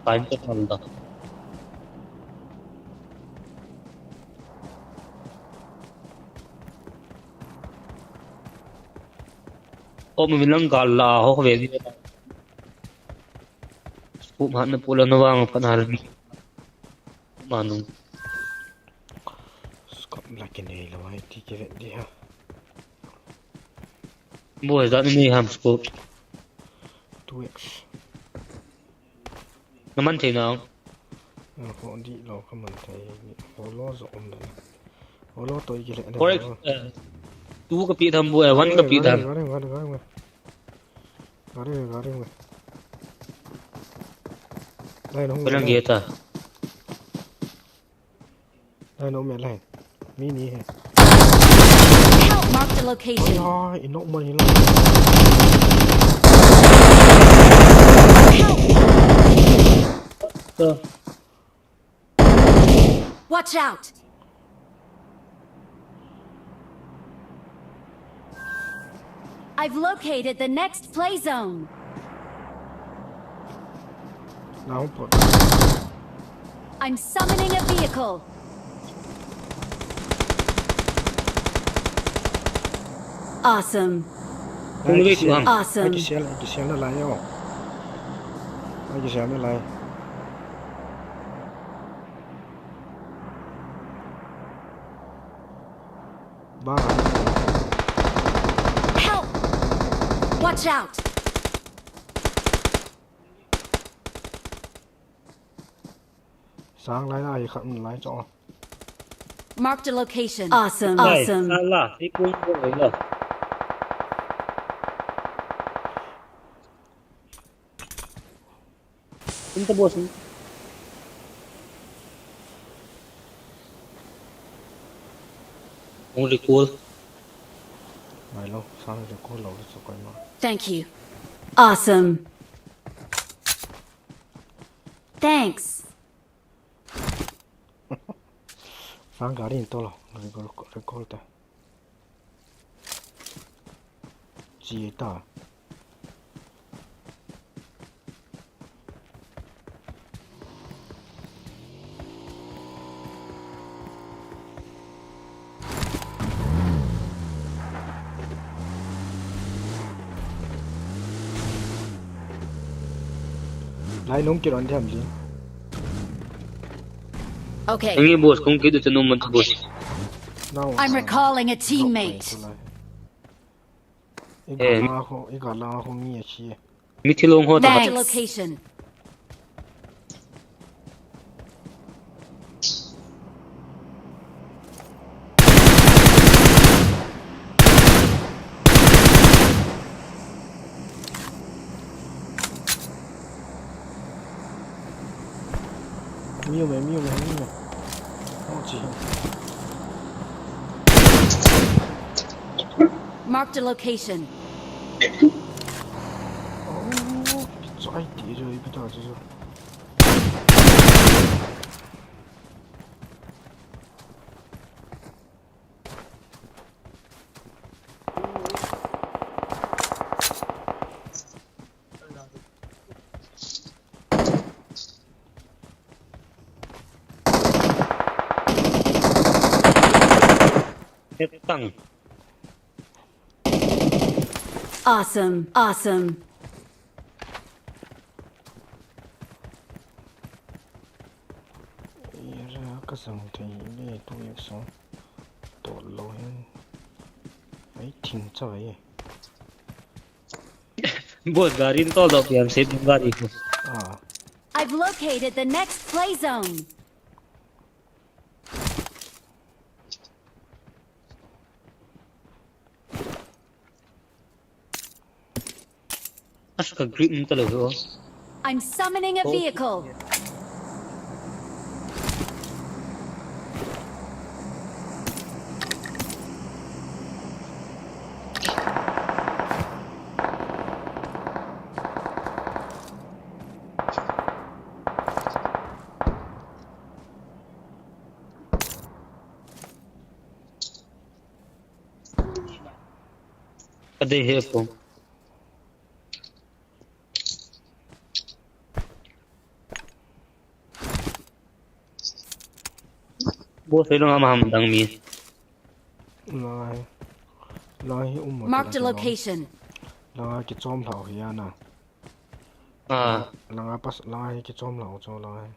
Time to come down. Ko mi lang gal la ho ve ni. Scope hat na pula na vang pa na ri. Manu. Scope la ke nei lo ai ti ke ve di ha. Bo he da ni ham scope. Two X. Na man thei nang. Ho di lo ka man thei. Ho lo zo om da. Ho lo toi ki le. Four X, eh, two ka pi tham bu, eh, one ka pi tham. Gari, gari, gari, gari. Gari, gari, gari. Lai no. Ko lang ge ta. Lai no me lai. Mi ni he. Help! Mark the location. Ai, ai, inok man hi la. Help! Watch out! I've located the next play zone. Now put. I'm summoning a vehicle. Awesome. Awesome. Ai, kisel, ai, kisel na lai yo. Ai, kisel na lai. Ba. Help! Watch out! Sang lai lai khat lai cho. Marked a location. Awesome. Awesome. Ala, ipun ko ila. Tum ta boss. Hung recall. Ngai lo, sang recall lo, so koi ma. Thank you. Awesome. Thanks. Sang gari in to lo, recall, recall te. Chi ta. Lai nung kiron diam li. Okay. Ang boss, kung kidu tanu man boss. Now, I'm uh, recalling a drop teammate. Point to lai. Eh. Iga la ho, iga la ho mi a chi. Mi thilong ho ta. Thanks. Marked a location. Mi um e, mi um e, mi um e. Oh, chi. Marked a location. Oh, chai ti jo, ipi ta jo. Hetang. Awesome, awesome. Era ka sang thei le tu yak sang. To lo hin. Ai thing cha ai. Boss, gari in to lo pian se gari ko. Ah. I've located the next play zone. Asu ka grip um talou hi o. I'm summoning a vehicle. Ka dei he ko. Bo sei long ama ham dang mi. Lai. Lai hi um. Marked a location. Lai kichom lhau hi ana. Ah. Langa pas, langa hi kichom lhau cho langa hi.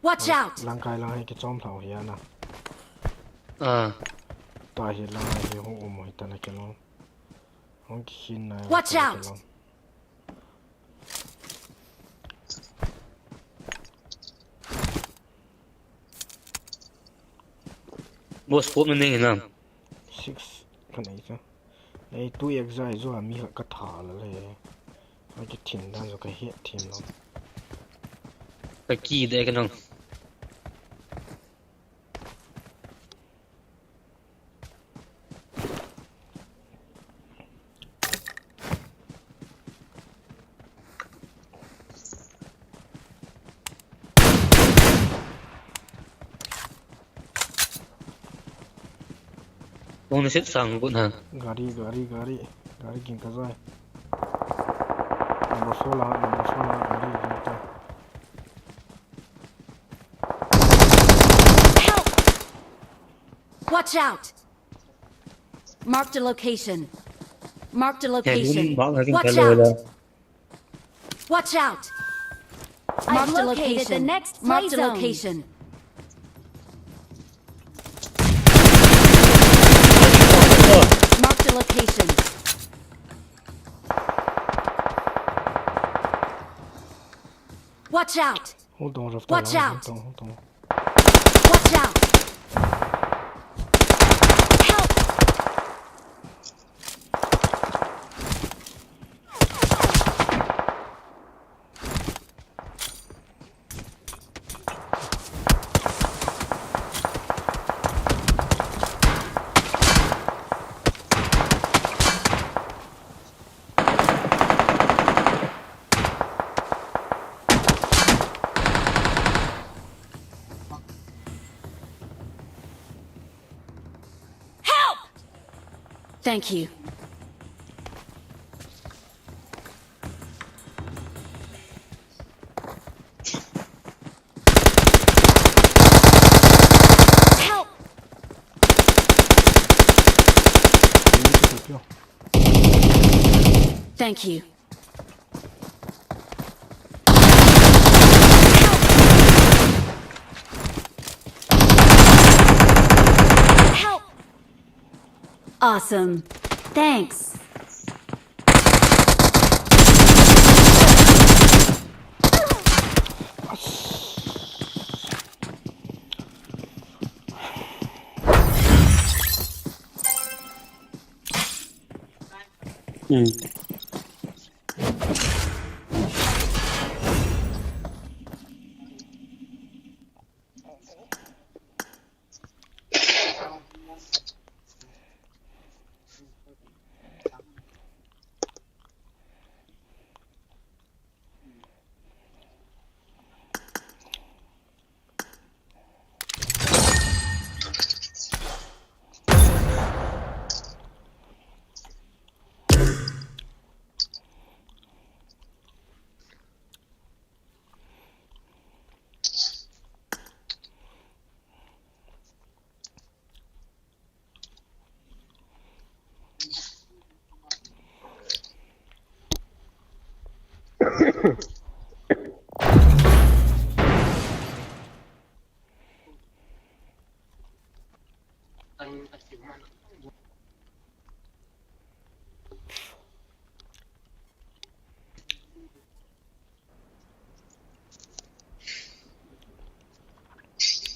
Watch out! Lang kai langa hi kichom lhau hi ana. Ah. Ta hi langa hi hung um hi ta na ke lo. Hung kikhin na. Watch out! Bo scope na nei hinam? Six ka nei chu. Nei tu exact zo a mi ka tha la le. Ka kithin dan zo ka het thin lo. Ka ki de ka nang. Kong na set sang ko na. Gari, gari, gari. Gari king ka jai. Number four la, number four la, gari king ta. Help! Watch out! Marked a location. Marked a location. Watch out! Watch out! I've located the next play zone. Marked a location. Marked a location. Watch out! Hold on, Rafa. Watch out! Hold on, hold on. Watch out! Help! Thank you. Help! Thank you. Help! Awesome. Thanks. Hmm.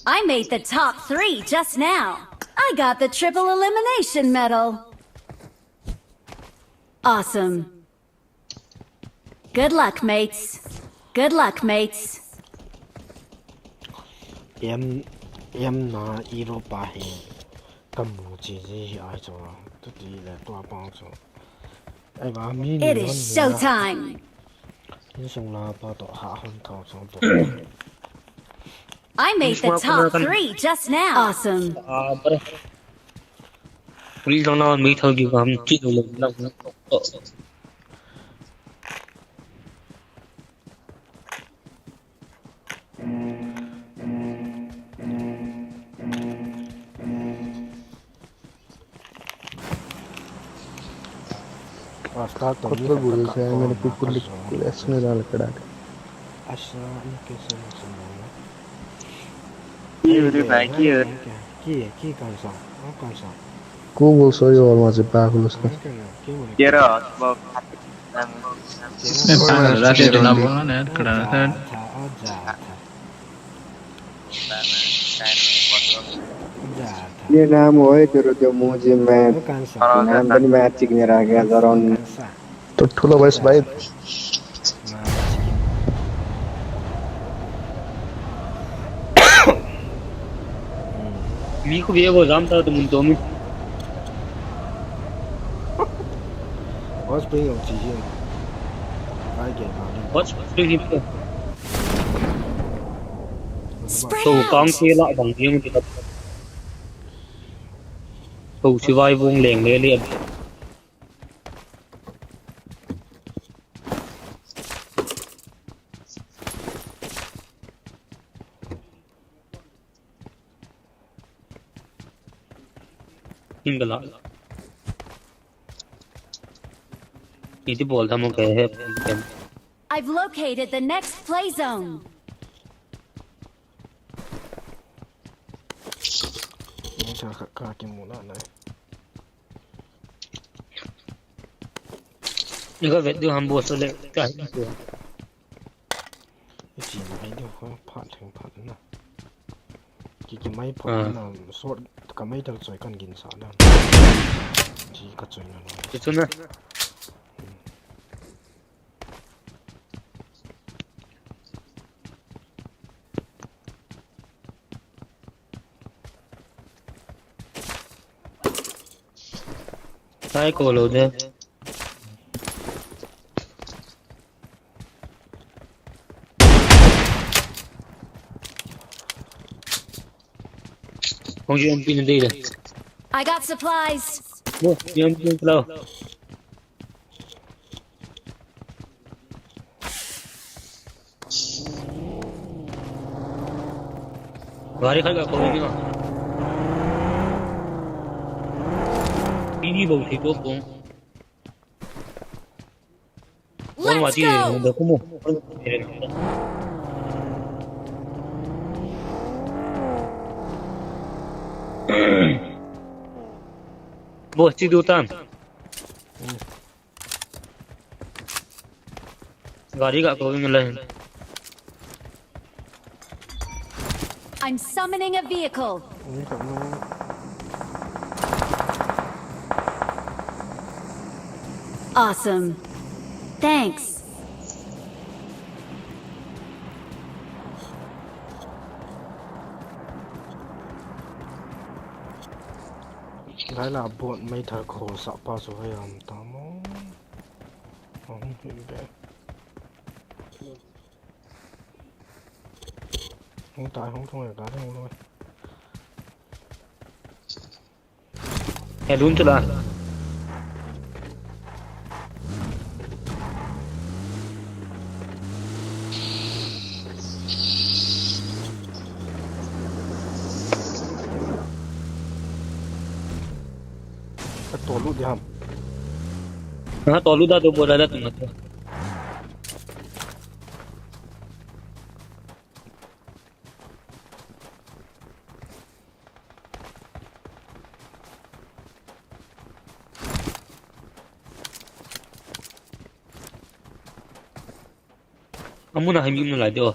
I made the top three just now. I got the triple elimination medal. Awesome. Good luck, mates. Good luck, mates. Em, em na Europa hi kamu chi ji hi ai chu. Tu ti le tua pang chu. Ai ba mi ni. It is showtime. Insung la pa to ha hon thau chu to. I made the top three just now. Awesome. Police lang na mi thau gi gam chi do le lang. Kotba guri se mere ko kuli lesson dal keda. Asa ni ke se na. Ki uri bhai, ki uri. Ki, ki kaun sa? Kaun sa? Ku bol so yo ma se pa ku lo sa. Kera, ba. Rate to na bolna ne, keda. ये नाम होए तेरे जो मुंह जी में नाम बनी मैं चिकने रह गया जरा तो ठुलो भाई भाई Mi khu bia go jam ta tu mun to mi. Hot spring jong chi jing. Ai ke ma ni. Hot spring hi. Spread out. To kang ke la bang jing ti ta. To si vai vung leng le le. Hing bela. Iti bol tham ke he. I've located the next play zone. Ni sa ka, ka ki mu na na. Ni ka vet du ham bo so le ka hi ko. Chi mai du ko phat theng phat na. Ki ki mai phat na short ka mai dal choi kan gin sa na. Chi ka choi na na. Chi chu na. Sai ko lo de. Kong ji M P na de de. I got supplies. Bo, yam kin lo. Gari khat ga ko ni. Ini bo thi to ko. Let's go! Bon mati, da kuma. Bo, chi du tan. Gari ga ko ngai. I'm summoning a vehicle. Awesome. Thanks. Lai la bot mai thar kho sa pa so hai am ta mo. Hong hi be. Hong tai hong thong ga hong lo. He lun chu la. Ka tolu di ham. Ha, tolu da do bo da da tum na to. Amuna hai mi um nalai de o.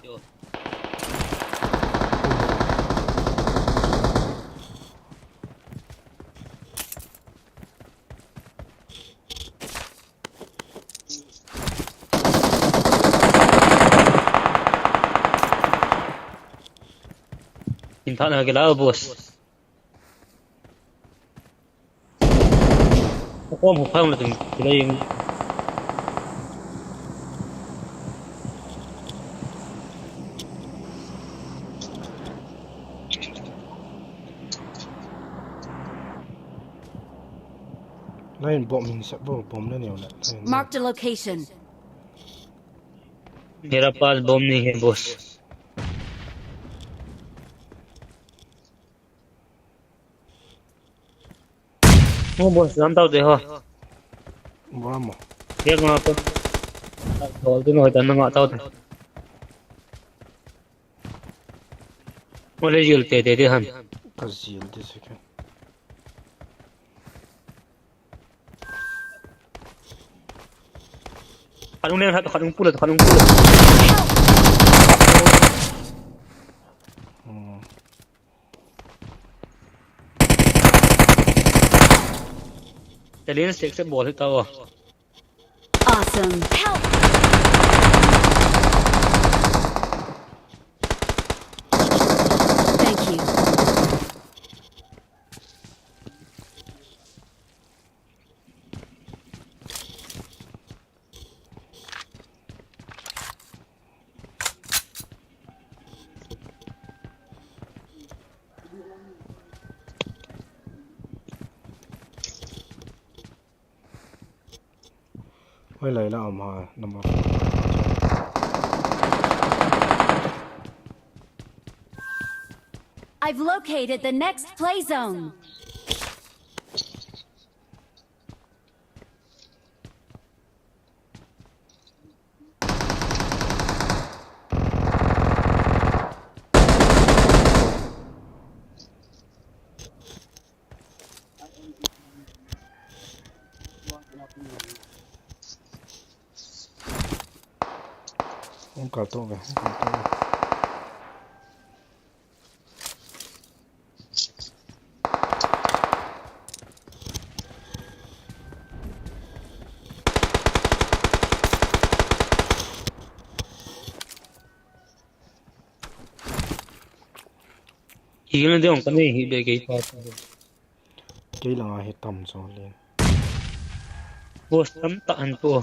Hin thah na ke la, boss. Kom ho phang le tung, ke la ying. Line bomb hin sep bo, bomb le neo le. Line Marked a location. मेरा पास बम नहीं है, boss. Mo, boss, lam tau de ho. Bom mo. Ye nga to. Dol tu no, dan nga tau de. Mo le jil te de de han. Ka jil de se ke. Khat hung leng, khat hung pula, khat hung pula. Hmm. Challenge accept bol hita o. Awesome. Help! Thank you. Hoi lai la ama number four. I've located the next play zone. Hung kal to ve, hung kal to ve. Hi na dong ka nei hi be kei pa. Kei langa hi tam jo le. Boss tam ta an to.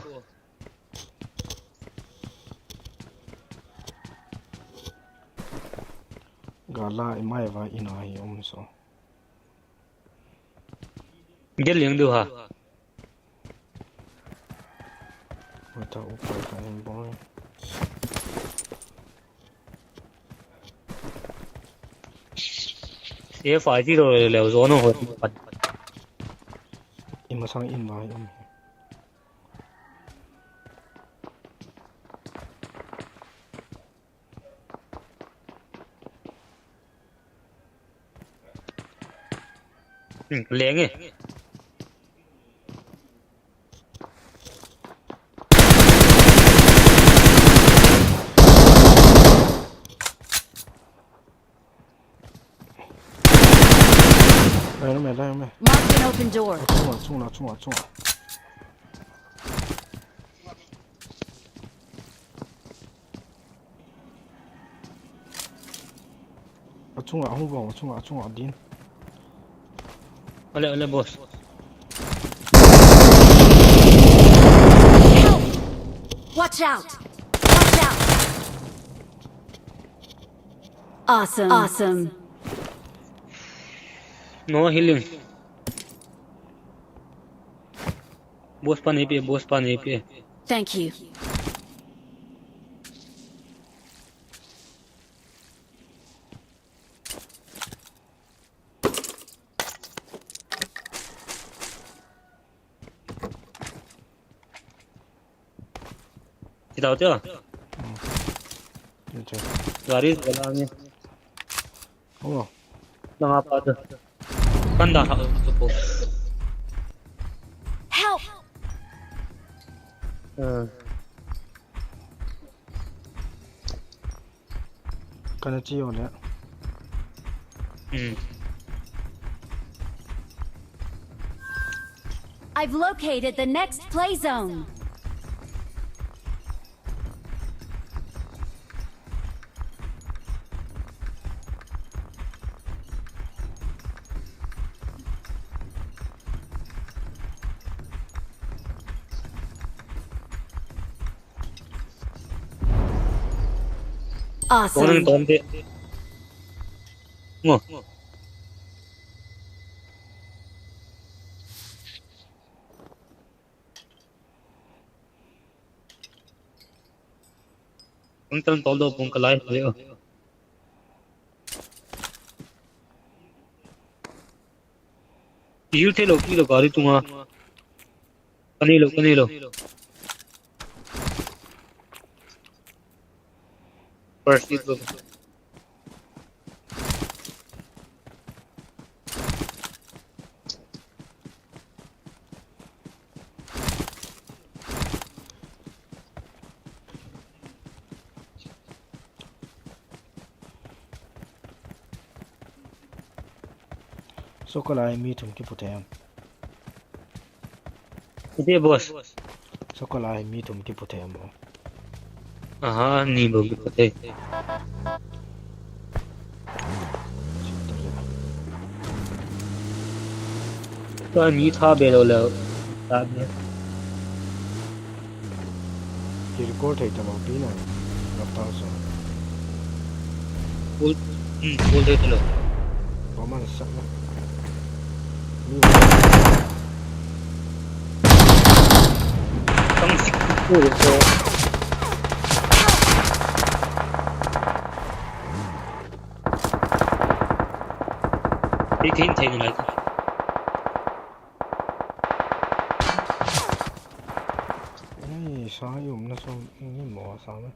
Gala i mai va ina hi um so. Gel liang diu ha. Oi ta, upai ta in boy. Safe a ti lo le zone ho. Ima sang in vai um. Hmm, leng e. Lai, lai, lai, lai. Mark an open door. Achunga, achunga, achunga, achunga. Achunga, ahung vang, achunga, achunga, adin. Ole, ole, boss. Help! Watch out! Watch out! Awesome. Awesome. No healing. Boss pan A P, boss pan A P. Thank you. Kita hote ho? Hmm. Acha. Gari wala ne. Oh. Nanga pa tu. Kanda ha tu po. Help! Hmm. Kana chi yo le. Hmm. I've located the next play zone. Awesome. Tong ding tong ding. Ngo. Ang tan tol do pung kalai le. Yu te lo ki lo gari tunga. Kani lo, kani lo. First aid lo. Sokol a mi thum kipu thei am? Iti boss. Sokol a mi thum kipu thei am? Aha, ni bou kipu thei. Tua mi tha be lou lou. Ta be. Ki record thei talou pi na. Laptop so. Full, hmm, full thei talou. Ba man sak na. Mi. Tang sik full so. Hi khin thei nalai. Ei, sa i umna chu, i mo sa na.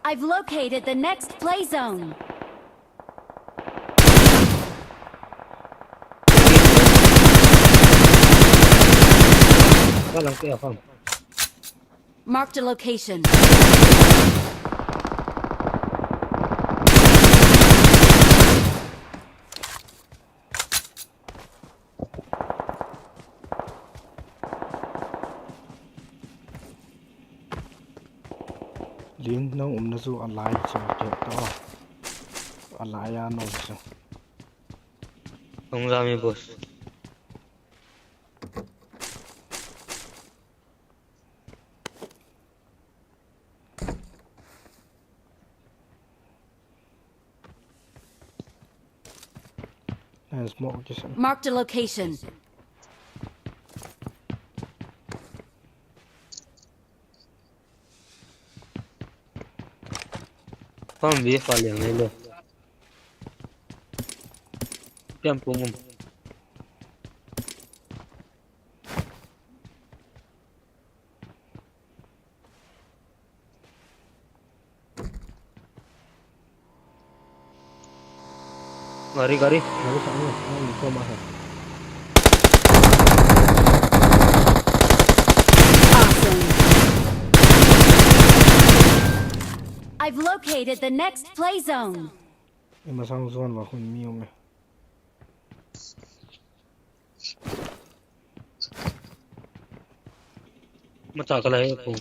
I've located the next play zone. Ka lang kaya kam. Marked a location. Ling, nang umna chu alai chu ke to. Alai a nong chu. Hung la mi boss. Smoke kisan. Marked a location. Pam vi fa liang nei lo. Piam pung um. Gari, gari. Gari sa ano, ano, ito masa. Awesome. I've located the next play zone. Ima sang zone va khun mi um e. Mata ka lai ko.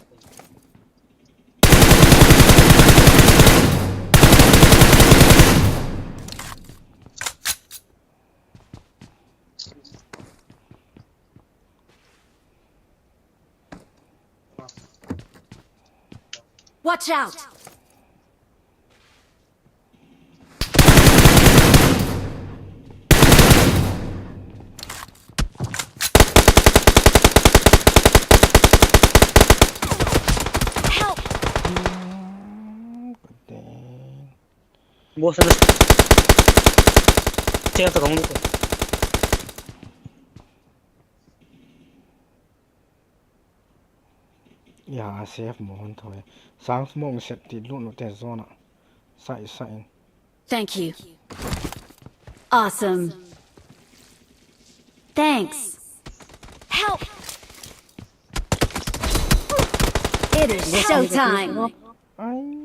Watch out! Help! Boss na. Siya sa kong. Ya, safe mo hon thoi. Sang smoke set ti lut lut te zone a. Sai, sai. Thank you. Awesome. Thanks. Help! It is showtime. Ai.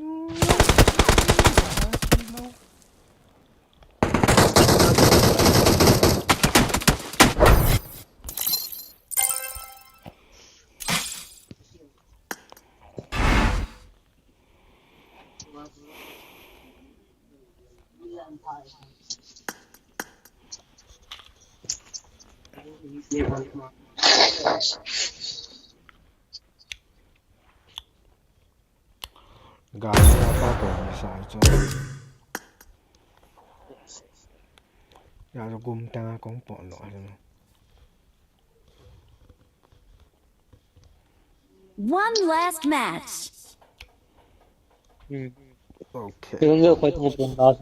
Gari a pa ko sa cho. Ya lo gum tanga kong po lo. One last match. Hmm. Okay. Rank lo koi tong pon last.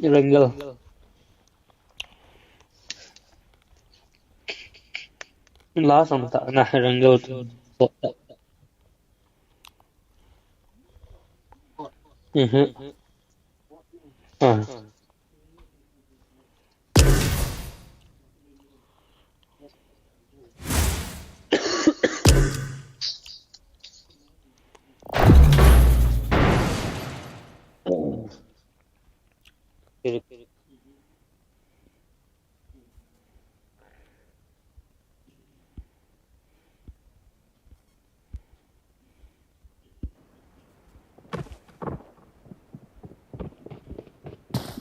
Rank lo. Last ang ta na rank lo tu. Mhm. Ah.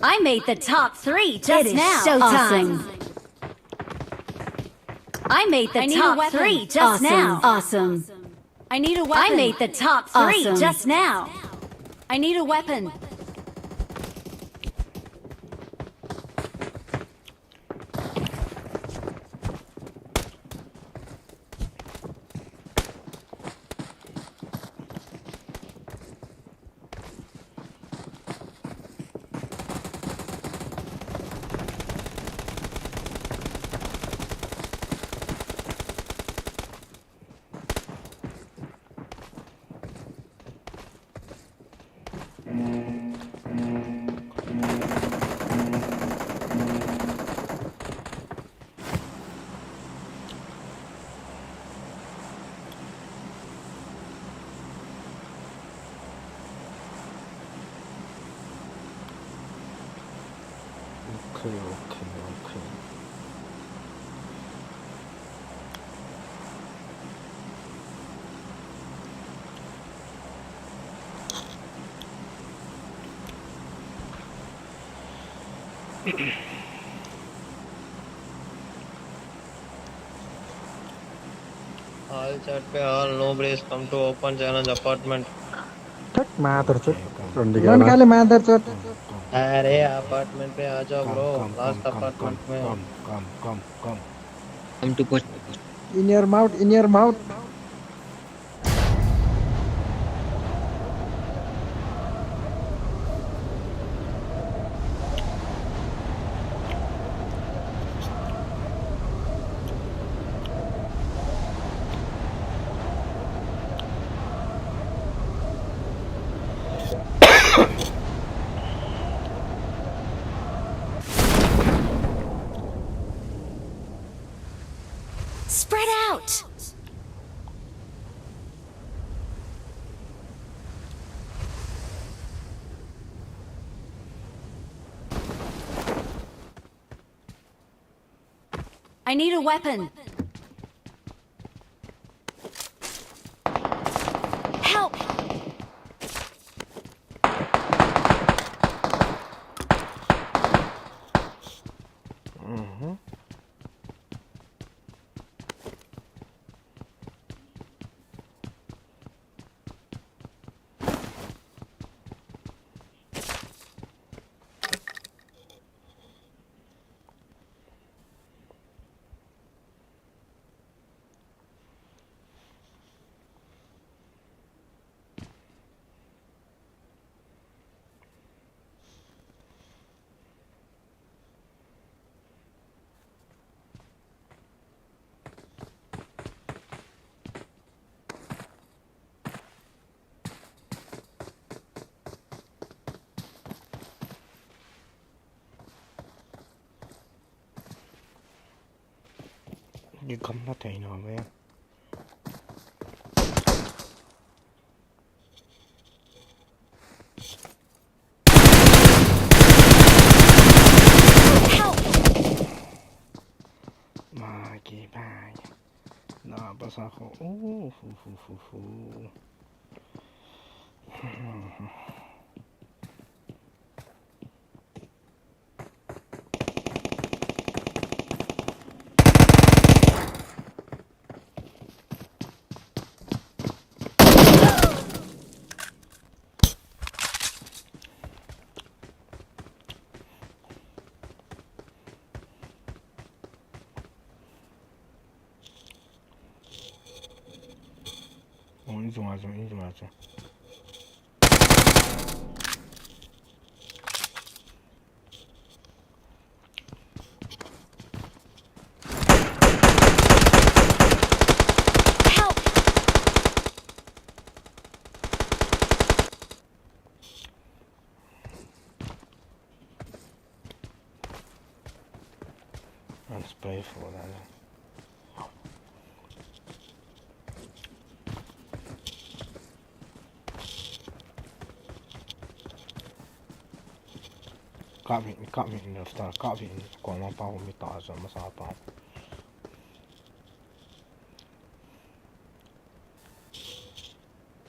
I made the top three just now. It is showtime. Awesome. I made the top three just now. Awesome. I need a weapon. I made the top three just now. I need a weapon. Okay, okay, okay. All chat pe all, no breeze, come to open challenge apartment. Thak mother chot. Ron kali mother chot. अरे अपार्टमेंट पे आ जाओ bro. Last apartment में। Come, come, come, come. Come to put. In your mouth, in your mouth. Spread out! I need a weapon. Help! Mhm. Ni kam na thei na ve. Help! Ma ki bai. Na pasa ko. Oh, fu fu fu fu. Oh, inchunga chu, inchunga chu. Help! Let's pray for that. Kap hin, kap hin, left ta, kap hin, koma pa, mi ta, sa, masa pa.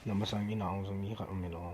Na masang ina ang sa mi khat umi lo.